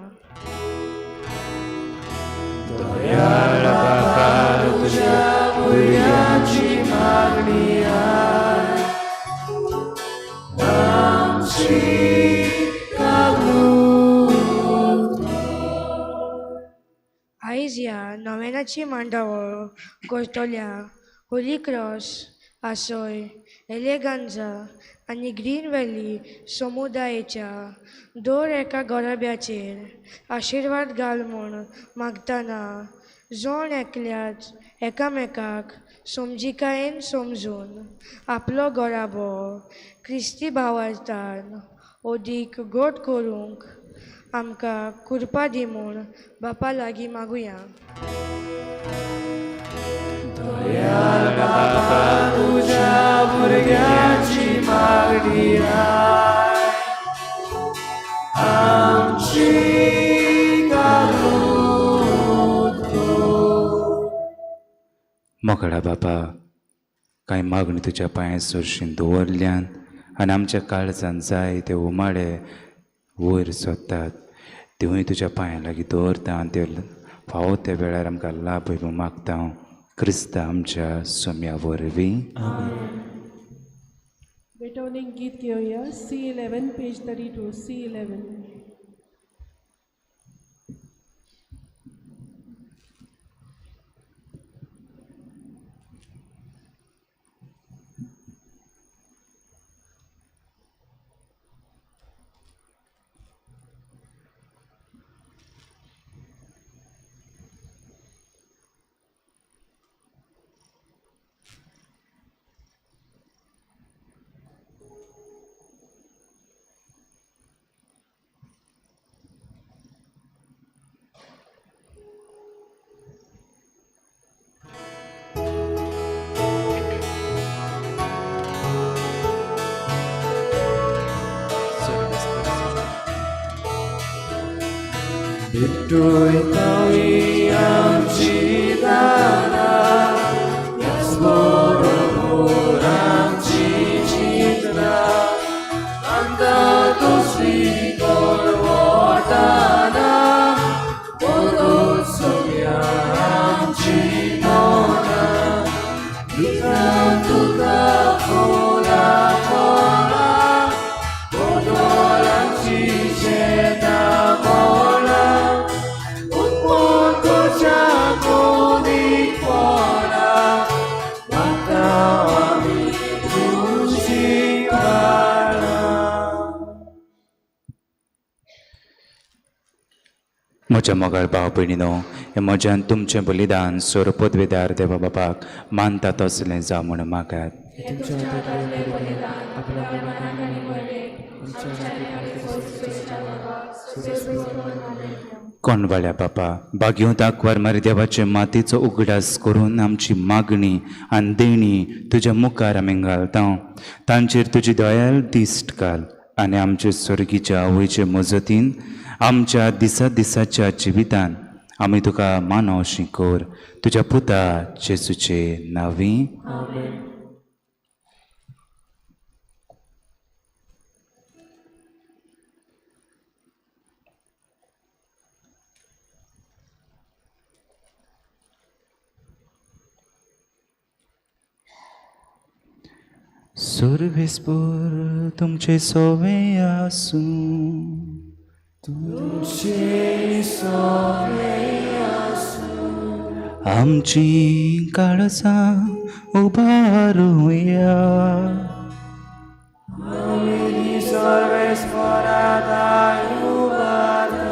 Speaker 1: दयाळ बाबा तुझ्या भुरग्याची मागणी आय, आमची काकूत कर.
Speaker 6: आयज ह्या नवेनाची मांडावळ करतल्या होली क्रॉस, आसय, एलेगांजा आनी ग्रीन व्हॅली समुदायेच्या दर एका घराब्याचेर आशिर्वाद घाल म्हूण मागतना जण एकल्याच एकामेकाक समजिकायेन समजून आपलो घराबो क्रिस्ती भावार्थान अदीक घट करूंक आमकां कृपा दी म्हूण बापा लागीं मागुया.
Speaker 1: दयाळ बाबा तुझ्या भुरग्याची मागणी आय, आमची काकूत कर.
Speaker 3: मोगळा बाबा, कांय मागणी तुज्या पांया सरशीन दवरल्यान आनी आमच्या काळजान जाय ते उमाळे वयर सोदतात, तिवूय तुज्या पांया लागीं दवरता आनी ते फावो त्या वेळार आमकां लाभ मागता हांव क्रिस्ता आमच्या सोम्या वरवीं.
Speaker 7: बेटोनिक गीत घेवया, C11 page 32, C11.
Speaker 1: पेटयतावी आमची दारां ह्याच बरोबर आमची चिंतना आमकां दुसरी कोण वताना बरोच सगळ्या आमची मनां दिता तुका फुलां फळां बदल आमची शेतां मळां उत्पन्न तुज्या मनीपणा मागता आमी तुजी बाळां.
Speaker 3: म्हज्या मोगाळ भाव भयणीनो, हें म्हज्यान तुमचें बलिदान सोरपदवेदार देवा बापाक मानता तसलें जावं म्हूण मागात.
Speaker 7: तुमच्या हातांतलें बलिदान आपल्या मनाक आनी मरेक आमच्या
Speaker 3: कोणवाळ्या बापा, बागयों दाखवार मारी देवाचे मातयेचो उगडास करून आमची मागणी आनी देणी तुज्या मुखार आमी घालता. तांचेर तुजी दयाल दिश्ट घाल आनी आमचे स्वर्गीच्या आवयचे मजतीन आमच्या दिसा दिसाच्या जिवितान आमी तुका मानवशी कर. तुज्या पुता जेजूचे नांवी. सुरवेस्पर तुमचे सोवे आसूं.
Speaker 1: तुमचे सोवे आसूं.
Speaker 3: आमची काळजां उबारुया.
Speaker 1: आमी सर्वेस्परा उबारता.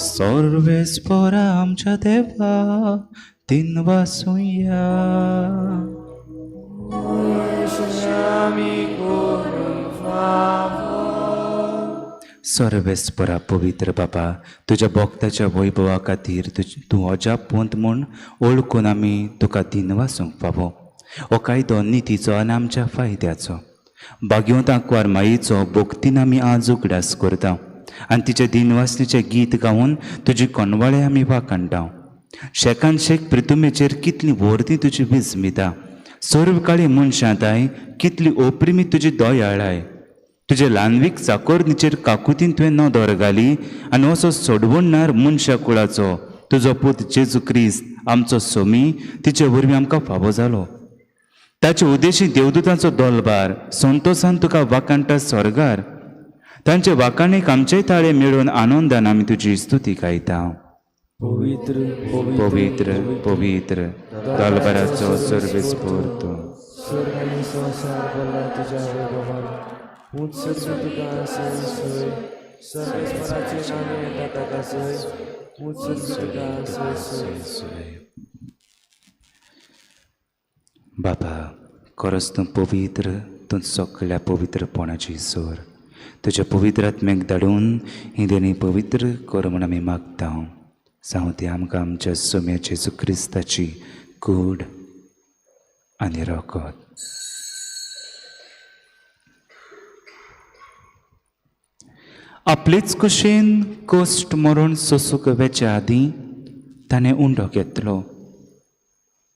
Speaker 3: सर्वेस्परा आमच्या देवा तीन वासुया.
Speaker 1: आमी करूंक फावो.
Speaker 3: सर्वेस्परा पवित्र बाबा, तुज्या भक्ताच्या वैभवा खातीर तूं अजाप पोंत म्हूण ओळखून आमी तुका दिनवासूंक फावो. हो कायदो नितीचो आनी आमच्या फायद्याचो. बागयोंत आंकवार माईचो भक्तीन आमी आज उगडास करता आनी तिचे दिनवासनीचें गीत गावन तुजी कोनवाळे आमी वाखाणटा. शेकान शेक प्रितुमेचेर कितली व्हरती तुजी विस्मिता, सर्व काळी मनशांताय कितली ओप्रिमी तुजी दयाळाय. तुजे ल्हानवीक चाकोरणीचेर काकुतीन तुवें नदर घाली आनी असो सोडवणणार मनशा कुळाचो तुजो पूत जेजू क्रिस्त आमचो सोमी तिचे वरवीं आमकां फावो जालो. ताचे उद्देशी देवदूतांचो दोलबार संतोसान तुका वाखाणटा स्वर्गार. तांचे वाखाणीक आमचेय ताळे मेळून आनंदान आमी तुजी स्तुती गायता.
Speaker 1: पवित्र
Speaker 3: पवित्र पवित्र दलबाराचो सर्वेस्पर तूं.
Speaker 1: स्वर्ग आनी संवसार भरला तुज्या वैभवान. ऊंच सर्ग तुका सोय सोय, सर्वेस्पराचे नांव येता ताका सोय. ऊंच सर्ग तुका सोय सोय.
Speaker 3: बाबा, खरोच तूं पवित्र, तूं सगळ्या पवित्रपणाची सोर. तुज्या पवित्र आत्म्याक धाडून ही देणी पवित्र कर म्हूण आमी मागता. सावती आमकां आमच्या सोम्या जेजू क्रिस्ताची कूड आनी रगत. आपलेच कुशीन कश्ट मरण सोसूंक वेच्या आदीं ताणें उंडो घेतलो.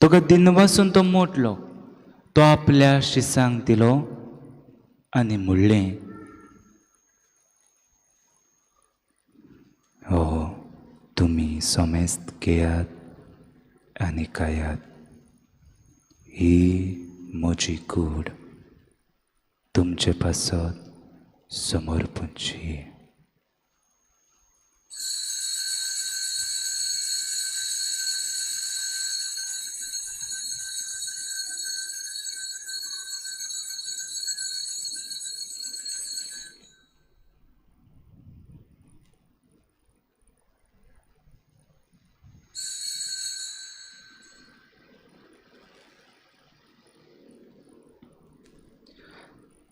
Speaker 3: तुका दिनवासून तो मोडलो. तो आपल्या शिसांक दिलो आनी म्हणलें, हो तुमी समेस्त घेयात आनी खायात. ही म्हजी कूड तुमचे पासत समर्पणची.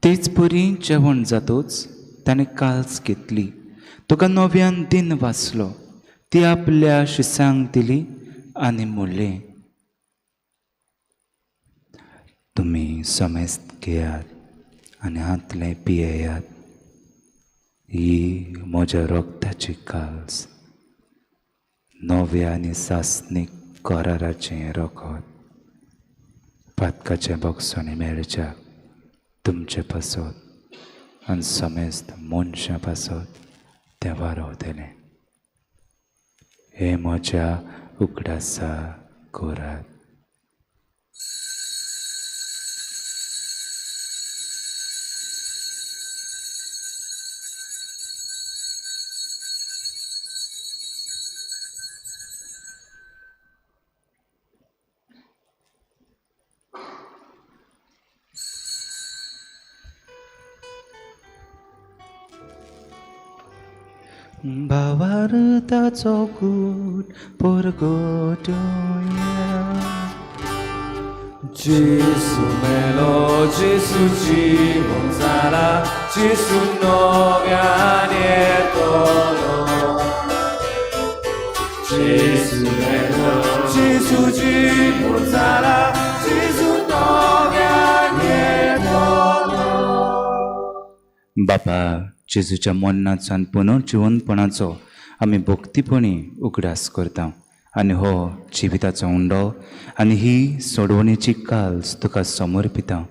Speaker 3: तेच परी जेवण जातोच ताणें काल्स घेतली. तुका नव्यान दिन वाचलो. ती आपल्या शिसांक दिली आनी म्हणलें, तुमी समेस्त घेयात आनी हांतलें पियेयात. ही म्हज्या रगताची काल्स नव्या आनी सासणीक कराराचें रगत पातकाचें भोगसणें मेळच्या तुमचे पासत आनी समेस्त मनशां पासत तें वारवतलें. हें म्हज्या उगडासा करात. भावार्थाचो कूट परगटया.
Speaker 1: Gesù melo, Gesù जीवन जाला, Gesù नव्यान येतलो. Gesù melo, Gesù जीवन जाला, Gesù नव्यान येतलो.
Speaker 3: बापा, जेजूच्या मरणाचो आनी पुनर्जिवनपणाचो आमी भक्तीपणी उगडास करता आनी हो जिविताचो उंडो आनी ही सोडवणेची काल्स तुका समर्पिता.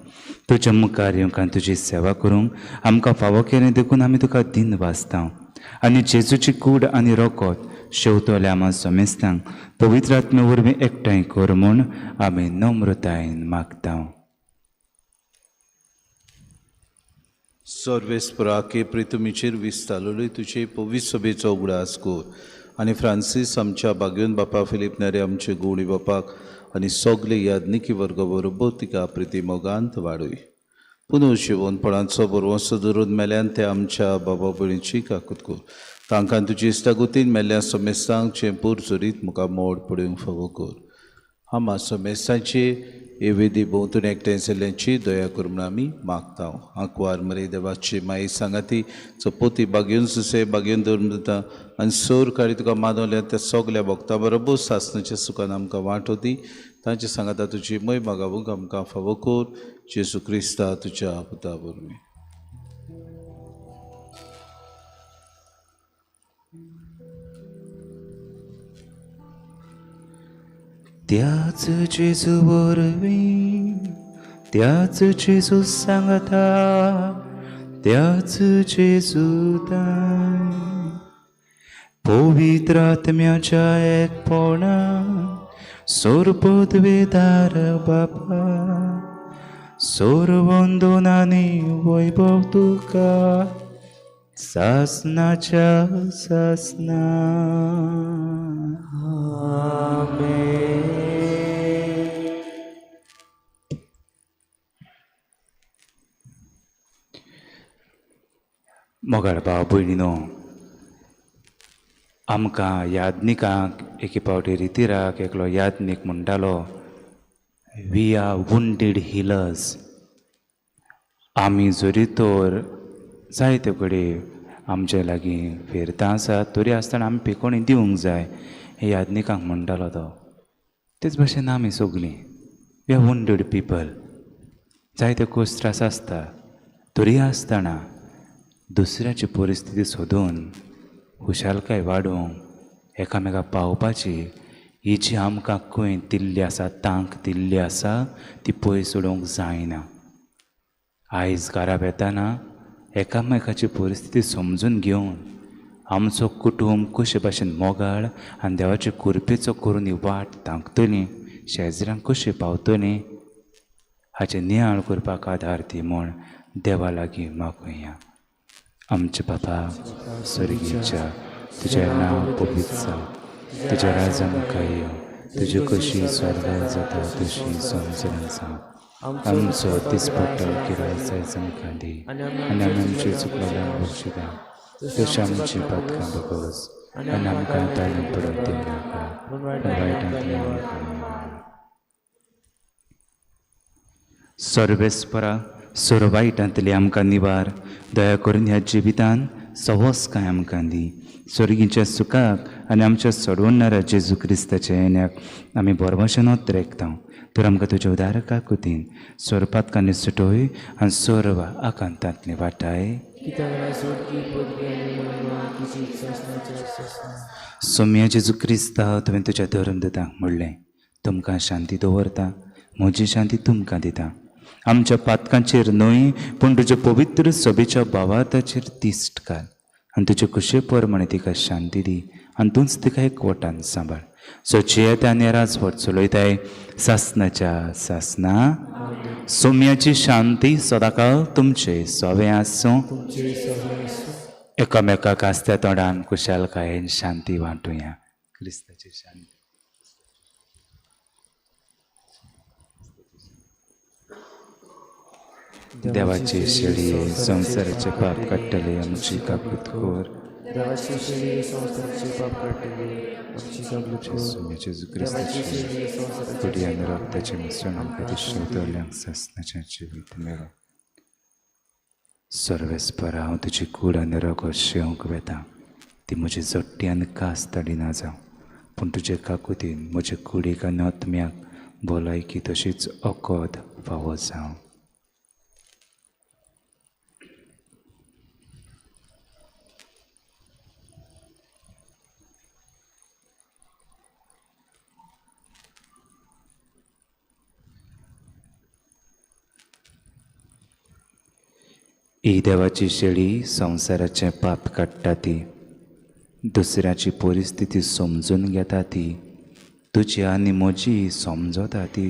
Speaker 3: तुज्या मुखार येवंक आनी तुजी सेवा करूंक आमकां फावो केलें देखून आमी तुका दिन वाचता आनी जेजूची कूड आनी रगत शेवतल्या आमा समेस्तांक पवित्र आत्मे वरवीं एकठांय कर म्हूण आमी नम्रतायेन मागता.
Speaker 2: सर्वेस्पराके प्रितुमीचेर विस्तारलोली तुजे पवित्र सभेचो उगडास कर आनी फ्रांसीस आमच्या बागेवन बापा फिलीप नेरे आमचे गुणी बापाक आनी सगले याज्ञिकी वर्ग बरोबर तिका प्रिती मोगांत वाडय. पुनर्जिवनपणाचो बरवंसो धरून मेल्यान ते आमच्या बाबा भयणीची काकूत कर. तांकां तुजी इश्टागतीन मेल्ल्या समेस्तांक चेंपूर चोरीत मुखार मोड पडूंक फावो कर. आमा समेस्तांची हे विधी भोंवतणी एकठांय जाल्ल्यांची दया कर म्हूण आमी मागता. आंकवार मरे देवाची माई सांगाती चपोती बागेवन सुसे बागेवन दवरून दिता आनी सोर काळी तुका मानवल्या त्या सगल्या भक्तां बरोबर सासणाच्या सुखान आमकां वांटो दी. तांचे सांगाता तुजी मय मागावूंक आमकां फावो कर. जेजू क्रिस्ता तुज्या पुता वरवीं.
Speaker 3: त्याच जेजू वरवीं, त्याच जेजू सांगता, त्याच जेजू ताय पवित्र आत्म्याच्या एकपणान सोरपदवेदार बापा सोरवंदन आनी वैभव तुका सासनाच्या सासना.
Speaker 1: आमेन.
Speaker 3: मोगाळ भाव भयणीनो, आमकां याज्ञिकांक एके फावटी रितिराक एकलो याज्ञीक म्हणटालो, we are wounded healers. आमी जरी तर जायते कडेन आमचे लागीं फिरता आसा तरी आसतना आमी पिकोणी दिवंक जाय हें याज्ञिकांक म्हणटालो तो. तेच भशेन आमी सगलीं we are wounded people. जायते कोस त्रास आसता तरी आसतना दुसऱ्याची परिस्थिती सोदून खुशालकाय वाडोवंक एकामेका पावपाची ही जी आमकां खंय दिल्ली आसा, तांक दिल्ली आसा, ती पयस उडोवंक जायना. आयज घरा येतना एकामेकाची परिस्थिती समजून घेवन आमचो कुटूंब कशे भाशेन मोगाळ आनी देवाचे कृपेचो करून ही वाट तांकतली, शेजऱ्यांक कशी पावतली हाचें नियाळ करपाक आदार दी म्हूण देवा लागीं मागुया. आमचे बाबा स्वर्गीच्या, तुजें नांव पवित्र जावं, तुजें राज आमकां येवं, तुजी कशी स्वर्गार जाता तशी संवसारांत जावं. आमचो दिसपट्टो गिरायक आयज आमकां दी आनी आमी आमची चुकलेल्यांक बक्षिता तशें आमची पातकां भोगोस आनी आमकां ताणून पडूंक दिवनाका, पूण वायटांतल्यान आमकां निवार. सर्वेस्परा सोरवायटांतली आमकां निवार, दया करून ह्या जिवितान सवसकाय आमकां दी. स्वर्गीच्या सुखाक आनी आमच्या सोडवणाऱ्या जेजू क्रिस्ताच्या येण्याक आमी बरवशनोत रेखता. तर आमकां तुज्या उदारका कुतीन सोरपातकांनी सुटोय आनी सोरवा आकांतांतली वाटाय.
Speaker 1: कित्याक स्वर्गी पदवी आनी महिमा तुजी सासणाच्या सासणा.
Speaker 3: सोम्या जेजू क्रिस्ता, तुवें तुज्या धर्मदूतांक म्हणलें, तुमकां शांती दवरता, म्हजी शांती तुमकां दिता. आमच्या पातकांचेर न्हय पूण तुज्या पवित्र सभेच्या भावार्थाचेर दिश्ट घाल आनी तुजे खुशे प्रमाणे तिका शांती दी आनी तूंच तिका एकवटान सांबाळ. सो जियेता आनी राजवट चलयताय सासनाच्या सासना. सोम्याची शांती सदांकाळ तुमचे सोवे आसूं.
Speaker 1: तुमचे सगळे आसूं.
Speaker 3: एकामेकाक आसत्या तोंडान खुशालकायेन शांती वांटुया. क्रिस्ताची शांती. देवाची शेळी संवसाराचे पाप काडटले, आमची काकूत कर.
Speaker 1: देवाची शेळी संवसाराचे पाप काडटली, आमची काकूत कर.
Speaker 3: सोम्या जेजू
Speaker 1: देवाची
Speaker 3: क्रिस्ताची
Speaker 1: शेळी संवसाराचे
Speaker 3: कुडी आनी रक्ताचें मिश्रण आमकां दिश्टी उतरल्यांक सासणाचें जिवीत मेळो. सर्वेस्पर, हांव तुजी कूड आनी रगत शेवंक वेता, ती म्हजी जट्टी आनी कास तडिना जावं, पूण तुजे काकुतीन म्हजे कुडीक आनी आत्म्याक भलायकी तशीच अकद फावो जावं. ही देवाची शेळी संवसाराचें पाप काडटा ती, दुसऱ्याची परिस्थिती समजून घेता ती, तुजी आनी म्हजी समजता ती.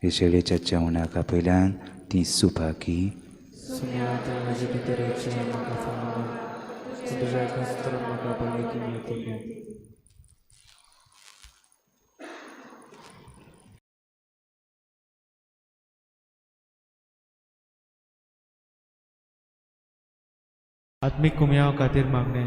Speaker 3: हे शेळयेच्या जेवणाक आपयल्यान ती सुभागी.
Speaker 1: सुम्या तूं म्हजे भितर येवचें म्हाका फावना, पूण तुज्या एकाच म्हाका भलायकी मेळटली.
Speaker 8: आत्मीक कुमयाव खातीर मागणें.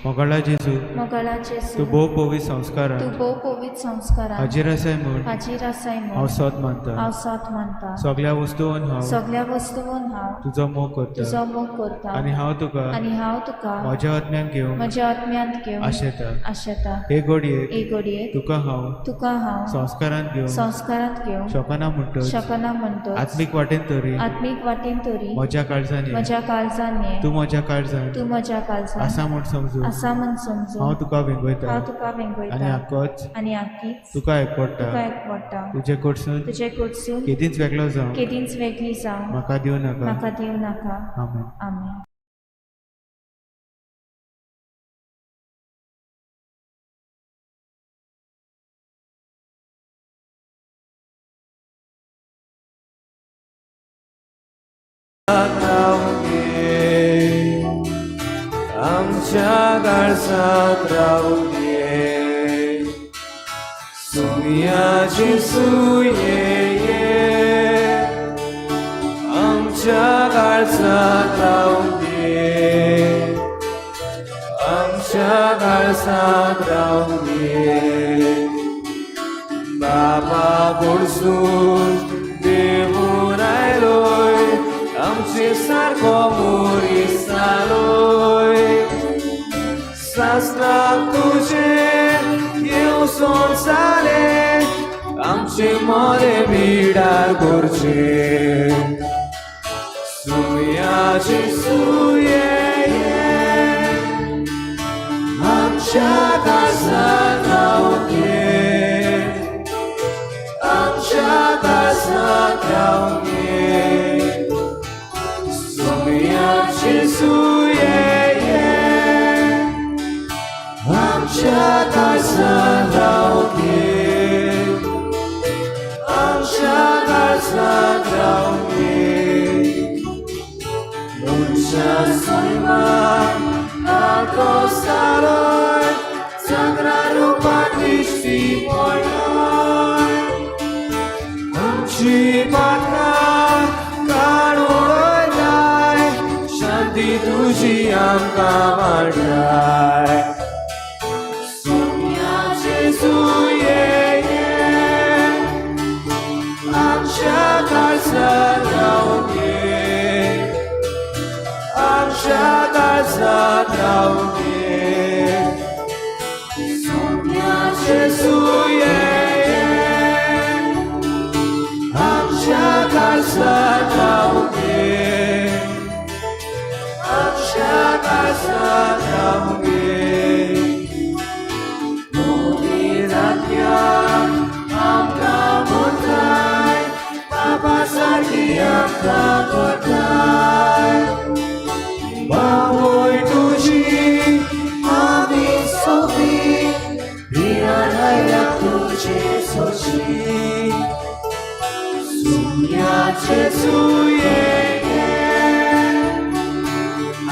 Speaker 8: मोगाळा जेजू,
Speaker 7: मोगाळा जेजू,
Speaker 8: तूं भोव पवित्र संस्कारान
Speaker 7: तूं भोव पवित्र संस्कारान
Speaker 8: हाजीर आसाय म्हूण
Speaker 7: हाजीर आसाय म्हूण
Speaker 8: हांव सोद मानता.
Speaker 7: हांव सोद मानता.
Speaker 8: सगल्या वस्तून हांव
Speaker 7: सगल्या वस्तून हांव
Speaker 8: तुजो मोग करता
Speaker 7: तुजो मोग करता
Speaker 8: आनी हांव तुका
Speaker 7: आनी हांव तुका
Speaker 8: म्हज्या आत्म्यान घेवंक
Speaker 7: म्हज्या आत्म्यांत घेवंक
Speaker 8: आशेता.
Speaker 7: आशेता.
Speaker 8: हे घडयेक
Speaker 7: हे घडयेक
Speaker 8: तुका हांव
Speaker 7: तुका हांव
Speaker 8: संस्कारांत घेवंक
Speaker 7: संस्कारांत घेवंक
Speaker 8: शकना म्हणटच
Speaker 7: शकना म्हणटच
Speaker 8: आत्मीक वाटेन तरी
Speaker 7: आत्मीक वाटेन तरी
Speaker 8: म्हज्या काळजान ये.
Speaker 7: म्हज्या काळजान ये.
Speaker 8: तूं म्हज्या काळजान
Speaker 7: तूं म्हज्या काळजान
Speaker 8: आसा म्हूण समजून
Speaker 7: आसा म्हूण समजून
Speaker 8: हांव तुका वेंगयता
Speaker 7: हांव तुका वेंगयता
Speaker 8: आनी आकोच
Speaker 7: आनी आकीच
Speaker 8: तुका एकवडटा.
Speaker 7: तुका एकवडटा.
Speaker 8: तुजे कडसून
Speaker 7: तुजे कडसून
Speaker 8: केदींच वेगळो जावं
Speaker 7: केदींच वेगळी जावं
Speaker 8: म्हाका दिवं नाका.
Speaker 7: म्हाका दिवं नाका.
Speaker 8: आमेन.
Speaker 7: आमेन.
Speaker 1: आमच्या काळजांत रावूं दे. सुम्या जेजू ये ये, आमच्या काळजांत रावूं दे. आमच्या काळजांत रावूं दे. बाबा कडसून देवून आयलोय, आमचे सारको मनीस जालोय. सासणाक तुजें येवसण जालें, आमचे मोरे बिडार करचें. सुम्या जेजू ये ये, आमच्या काळजांत रावूं दे. आमच्या काळजांत रावूं दे. सुम्या जेजू ये ये, आमच्या काळजांत रावूं दे. आमच्या काळजांत रावूं दे. मनशा सैमान नाको सारोय, चांगरा रुपान दिश्टी पडलोय. आमची पातकां काडून उडयताय, शांती तुजी आमकां वांटाय. सुम्या जेजू ये ये, आमच्या काळजांत रावूं दे. आमच्या काळजांत रावूं दे. सुम्या जेजू ये ये, आमच्या काळजांत रावूं दे. रावंक मोगी जात्याक आमकां मोरताय बाबा सारकी आमकां करताय बावय तुजी आमी सोंपी भिरांत आयल्या तुजे सोशी सुम्याचे सुये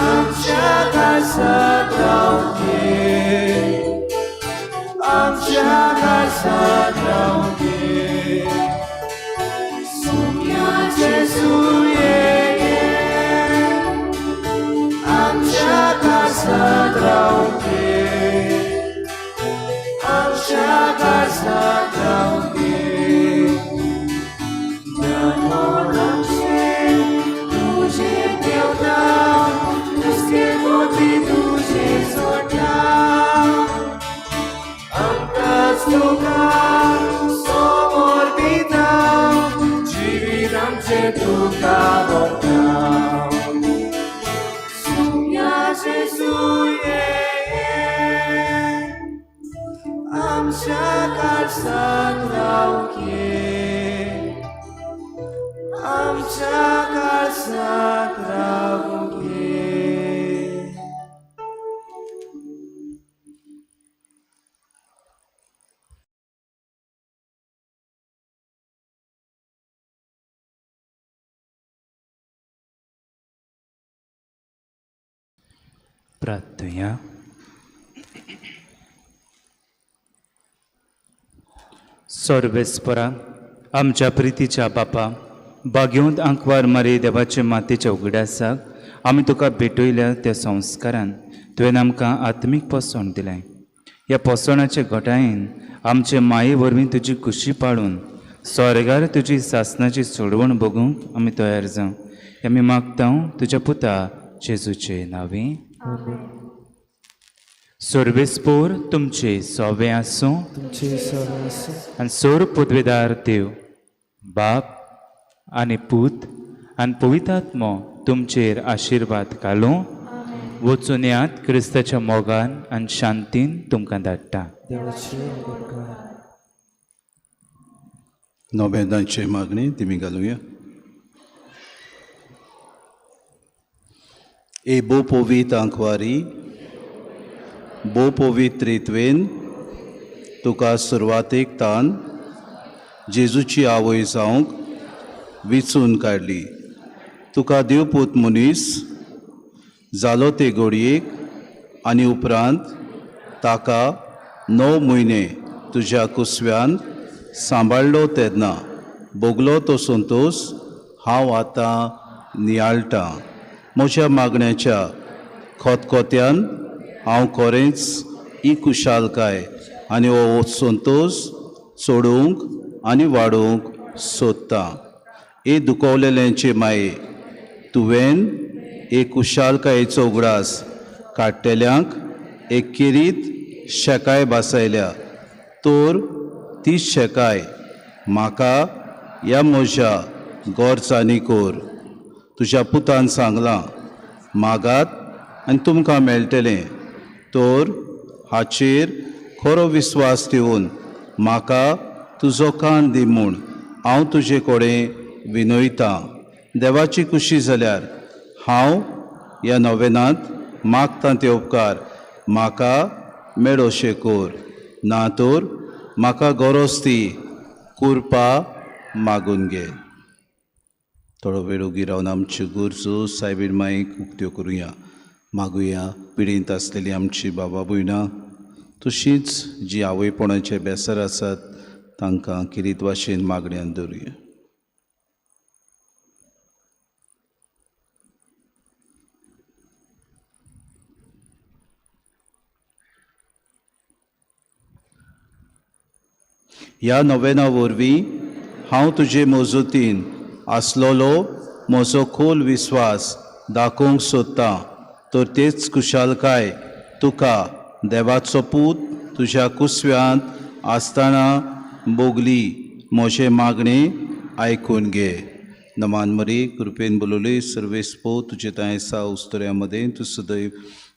Speaker 1: आमच्या काळजांत रावंक आमच्या काळजांत रावंक सुम्याचे सुये आमच्या काळजांत रावंक आमच्या काळजांत रावंक ज्ञान आमचें तुजें देवता नुस्तें मोती तुजें सोडटा आमकांच तुका समर्पिता जिवीत आमचें तुका भोगता सुम्याचे सुये आमच्या काळजांत रावंक आमच्या काळजांत रावंक.
Speaker 3: प्रार्थुया. सर्वेस्परा आमच्या प्रितीच्या बापा, बागेवंत आंकवार मारी देवाचे मातेच्या उगडासाक आमी तुका भेटयल्या त्या संस्कारान तुवें आमकां आत्मीक पोसवण दिलें. ह्या पोसवणाचे घटायेन आमचे माये वरवीं तुजी खुशी पाळून स्वर्गार तुजी सासनाची सोडवण बगूंक आमी तयार जावं हें आमी मागता तुज्या पुता जेजूचे नांवे. सर्वेस्पोर तुमचे सोवे आसूं
Speaker 1: तुमचे सवे आसूं.
Speaker 3: आनी सोर पदवेदार देव बाप आनी पूत आनी पवित्र तुमचेर आशिर्वाद घालूं. वचून यात क्रिस्ताच्या मोगान आनी शांतीन तुमकां धाडटा.
Speaker 1: देवाचे उपकार.
Speaker 2: नोबेदांची मागणी तिमी घालुया. ए भोव पवित्र आंकवारी, भोव पवित्र त्रित्वेन तुका सुरवातेक तान जेजूची आवय जावंक विचून काडली. तुका देवपूत मनीस जालो ते घडयेक आनी उपरांत ताका 9 म्हयने तुज्या कुसव्यान सांबाळ्ळो तेन्ना भोगलो तो संतोश हांव आतां नियाळटां. म्हज्या मागण्याच्या खोतखोत्यान हांव खरेंच ही खुशालकाय आनी हो संतोश चडोवंक आनी वाडोवंक सोदतां. ए दुखवलेल्यांचे माये, तुवें एक खुशालकायेचो उगडास काडटेल्यांक एक किरीत शेकाय भासयल्या, तर ती शेकाय म्हाका ह्या म्हज्या गरजांनी कर. तुज्या पुतान सांगलां, मागात आनी तुमकां मेळटलें, तर हाचेर खरो विस्वास दिवन म्हाका तुजो कान दी म्हूण हांव तुजे कडेन विनयतां. देवाची खुशी जाल्यार हांव ह्या नोवेनांत मागतां ते उपकार म्हाका मेळोशे कर, ना तर म्हाका गरज ती कुरपा मागून घे. थोडो वेळ उगी रावन आमच्यो गरजो सायबीण माईक उक्त्यो करुया. मागुया पिडींत आसलेली आमची बाबा भयणां तशींच जी आवयपणाचे बेसर आसात तांकां किरीत वाशेन मागण्यान दवरुया. ह्या नोवेना वरवीं हांव तुजे मजतीन आसलेलो म्हजो खोल विस्वास दाखोवंक सोदतां, तर तेच खुशालकाय तुका देवाचो पूत तुज्या कुसव्यांत आसतना भोगली म्हजें मागणें आयकून घे. नमान मरी कृपेन बोलवली सर्वेस्पो तुजे तांय सा उस्तऱ्या मदें तूं सदैव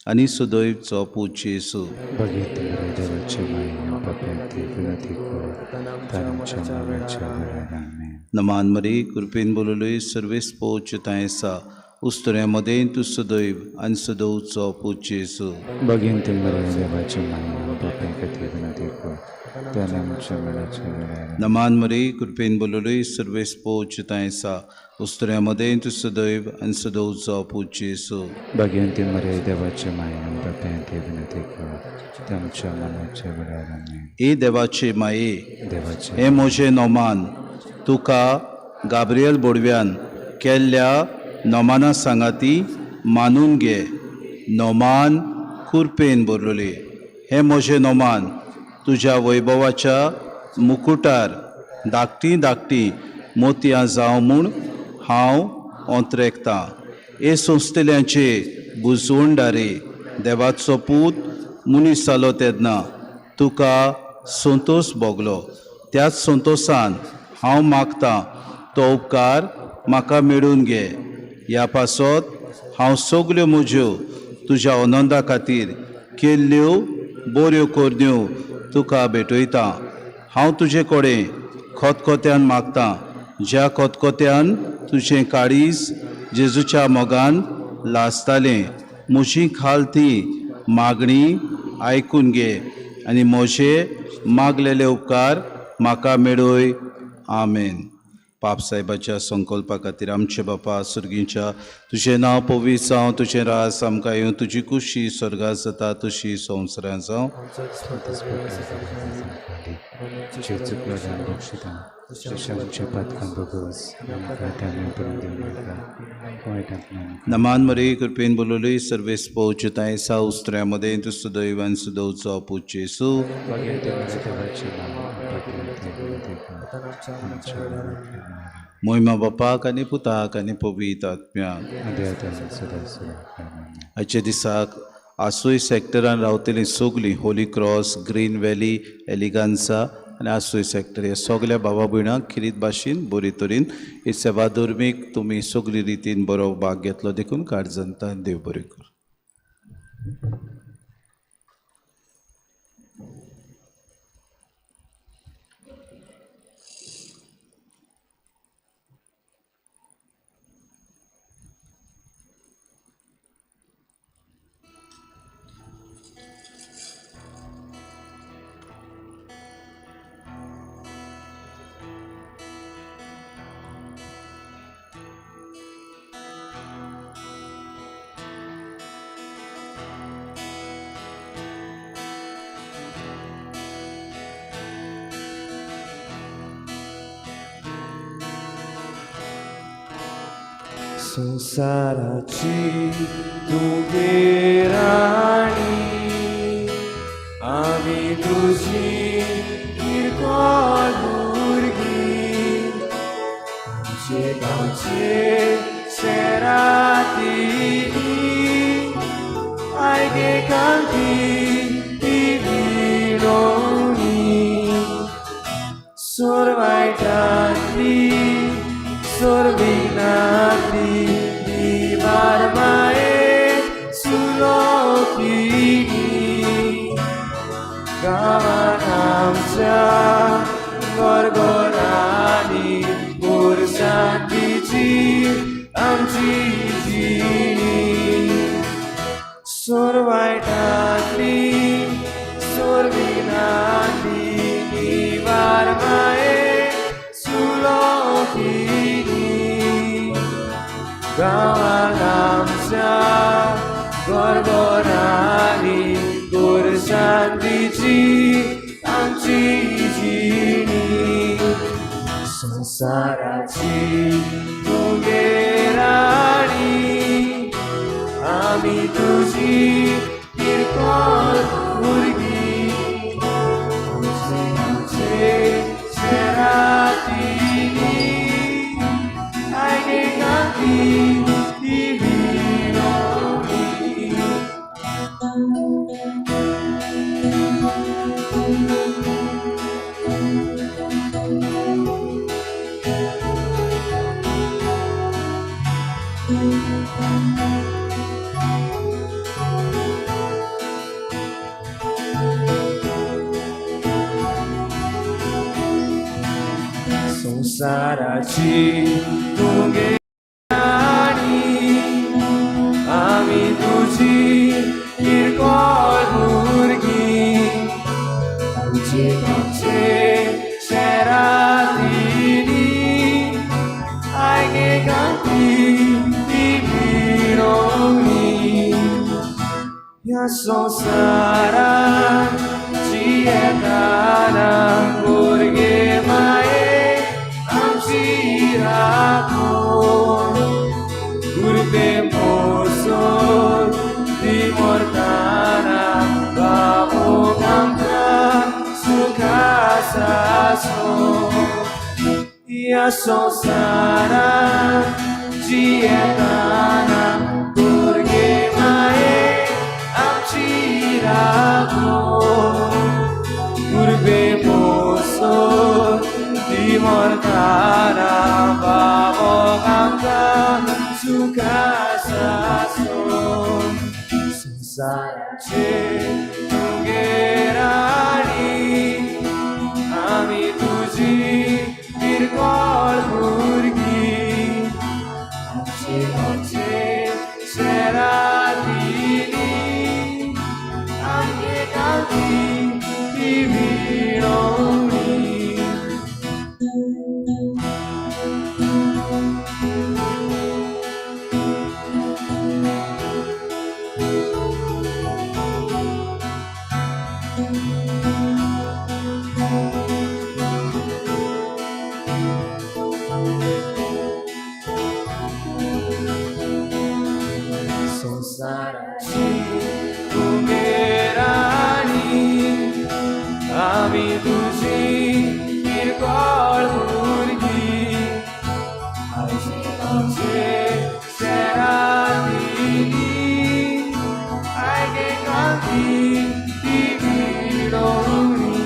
Speaker 2: आनी सदैवचो पूत जेजू.
Speaker 3: भगीत देवाची माई पाप्याती विनती कर तांच्या मरणाच्या वेळार. आमेन.
Speaker 2: नमान मरी कृपेन बोललोय सर्वेस पोच आसा उस्तुऱ्या मदें तूं सदैव आनी सदोवचो पूत जेजू.
Speaker 3: भगिनी मरे देवाची माई पाप्या खातीर विनंती कर तांच्या मरणाच्या वेळार.
Speaker 2: नमान मरी कृपेन बोललोय सर्वेस पोच आसा उस्तुऱ्या मदें तूं सदैव आनी सदोवचो पूत जेजू.
Speaker 3: भगिनी मरे देवाची माई पाप्या खातीर विनंती कर तांच्या मरणाच्या वेळार. आमेन.
Speaker 2: ए देवाचे माये,
Speaker 3: देवाचे
Speaker 2: हें म्हजें नोमान तुका गाब्रियल बोडव्यान केल्ल्या नोमाना सांगाती मानून घे. नोमान कुरपेन बरलोली. हें म्हजें नोमान तुज्या वैभवाच्या मुकुटार धाकटीं धाकटीं मोतयां जावं म्हूण हांव ओंतरेकतां. हे संस्थेल्यांचे बुजवणदारे देवाचो पूत मनीस जालो तेन्ना तुका संतोश भोगलो. त्याच संतोशान हांव मागतां तो उपकार म्हाका मेळून घे. ह्या पासत हांव सगल्यो म्हज्यो तुज्या आनंदा खातीर केल्ल्यो बऱ्यो करण्यो तुका भेटयतां. हांव तुजे कडेन खतखत्यान मागतां, ज्या खतखत्यान तुजें काळीज जेजूच्या मोगान लासतालें, म्हजी खाल ती मागणी आयकून घे आनी म्हजे मागलेले उपकार म्हाका मेळय. आमेन. पाप साहेबाच्या संकल्पा खातीर आमचे बापा सुर्गीच्या, तुजें नांव पवित्र जावं, तुजें रास आमकां येवं, तुजी कुशी स्वर्गात जाता तशी संवसारांत जावं. नमान मरे कृपेन बोलवली सर्वेस पोचताय सा उस्त्र्या मदें तूं सुदैवान सुदवचो पूत जेजू. मोहिमा बापाक आनी पुताक आनी पवित्र आत्म्याक. आयच्या दिसाक आसोय सेक्टरान रावतलीं सगलीं होली क्रॉस, ग्रीन व्हॅली, एलिगान्सा आनी आसोय सेक्टर ह्या सगल्या बाबा भयणांक खिरीत भाशेन बरे तरेन ही सेवा धर्मीक तुमी सगली रितीन बरो भाग घेतलो देखून काळजंतान देव बरें करूं.
Speaker 1: संसाराची तुगे राणी, आमी तुजी किरकोळ भुरगीं, आमचे गांवचे शेरातीनी आयगे कांती ती विणोवणी, सोरवायटांतली सोरविनातली निवार माये सुलोकिनी, गांवान आमच्या गरगरांनी पुरशांतीची आमची जिणी, सोरवायटांतली सोरविनातली निवार माये सुलोकिनी, गांवान आमच्या गरगरांनी गोरशांतीची आमची जिणी, संसाराची तुगे राणी, आमी तुजी किरकोळ भुरगीं, आमचे आमचे शेरातीनी आयगे कांती ती विणोवणी. संवसाराची तुगे राणी आमी तुजी किरकोळ भुरगीं आमचे आमचे शेरांनी आयगे गांठी ती विणोवणी ह्या संवसारात जियेताना भुरगे माये आमची राखून उर्बे मोसोर ती मरताना बाबूक आमकां सुखा सासून ह्या संवसारात जियेताना भुरगे माये आमची राखून उर्बे मोसोर ती मरताना बाबूक आमकां सुखा सासून संवसाराचे तुगे राणी आमी तुजी किरकोळ भुरगीं आमचे आमचे शेरांनी आमगे गांधी ती विणोवणी. संवसाराची तुगे राणी आमी तुजी किरकोळ भुरगीं आमचे आमचे शेरांनी आयगे गांधी ती विणोवणी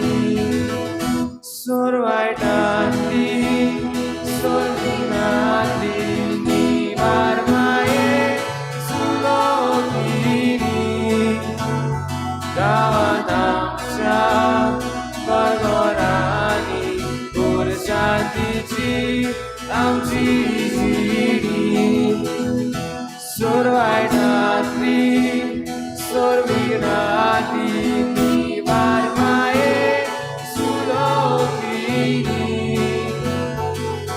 Speaker 1: सोरवायटांतली सोरविनांतली निवार माये सुलोकिनी गांवांत आमच्या घरघरांनी शांतीची आमची जिणी सोरवायटांतली सोरविनांतली निवार माये सुलोकिनी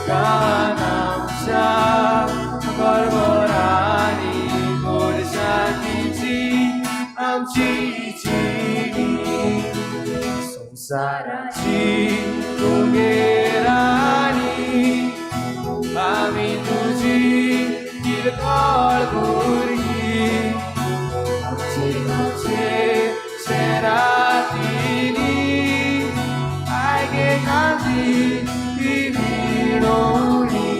Speaker 1: गांवांत आमच्या घरघरांनी गोड शांतीची आमची जिणी संवसाराची तुगे राणी आमी तुजी किरकोळ भुरगीं आमचे आमचे शेरांनी आयगे गांधी ती विणोवणी.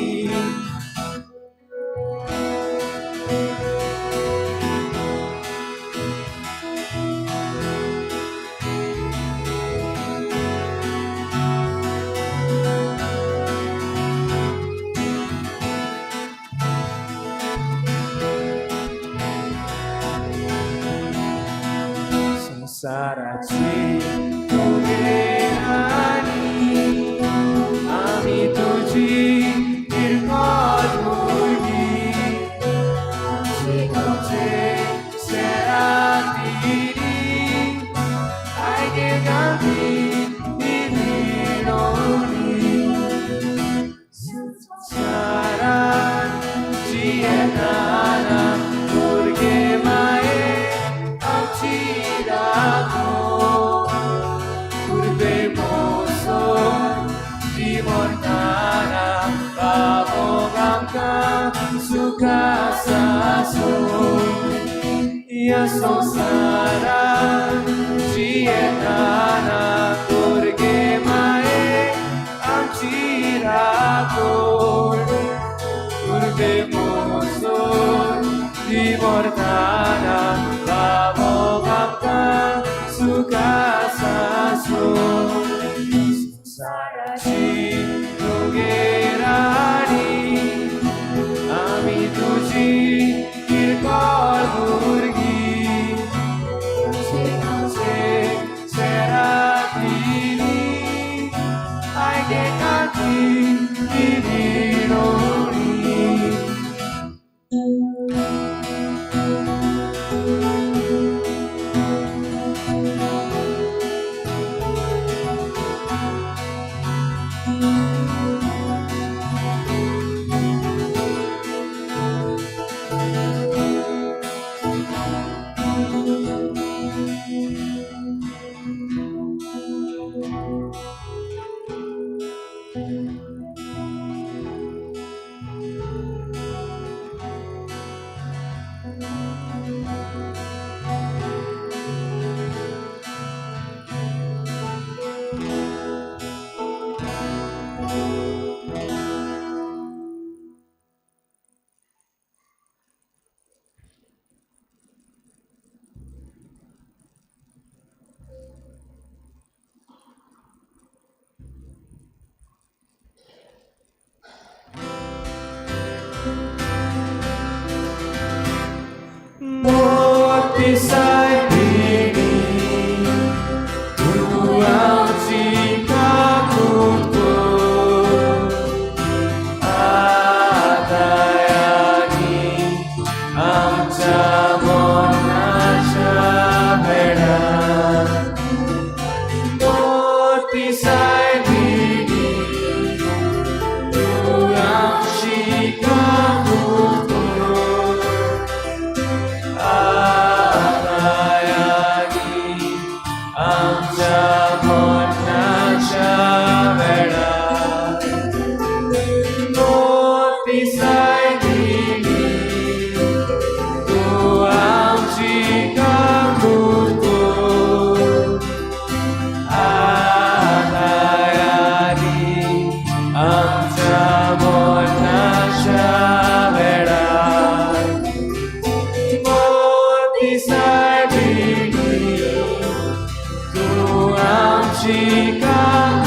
Speaker 1: संवसाराची तुगे राणी आमी तुजी किरकोळ भुरगीं आमचे आमचे शेरांनी आयगे गांधी ती विणोवणी संवसारात जियेताना भुरगे माये आमची राखून उर्बे मोसोर ती मरताना बाबूक आमकां सुखा सासून ह्या संवसारात जियेताना भुरगे माये आमची राखून उर्बे मोसोर ती मरताना बाबूक आमकां सुखा सासून संवसाराची तुगे राणी आमी तुजी किरकोळ भुरगीं आमचे आमचे शेरांनी मोतिसाय दिली तूं आमची काकूट कर आतां आनी आमच्या मरणाच्या वेळार मोतिसाय दिली तूं आमची काकूट कर आतां आनी आमच्या मरणाच्या वेळार मोतिसाय दिली तूं आमची काकूट कर आतां आनी आमच्या मरणाच्या वेळार मोतिसाय दिली तूं आमची काकूट कर.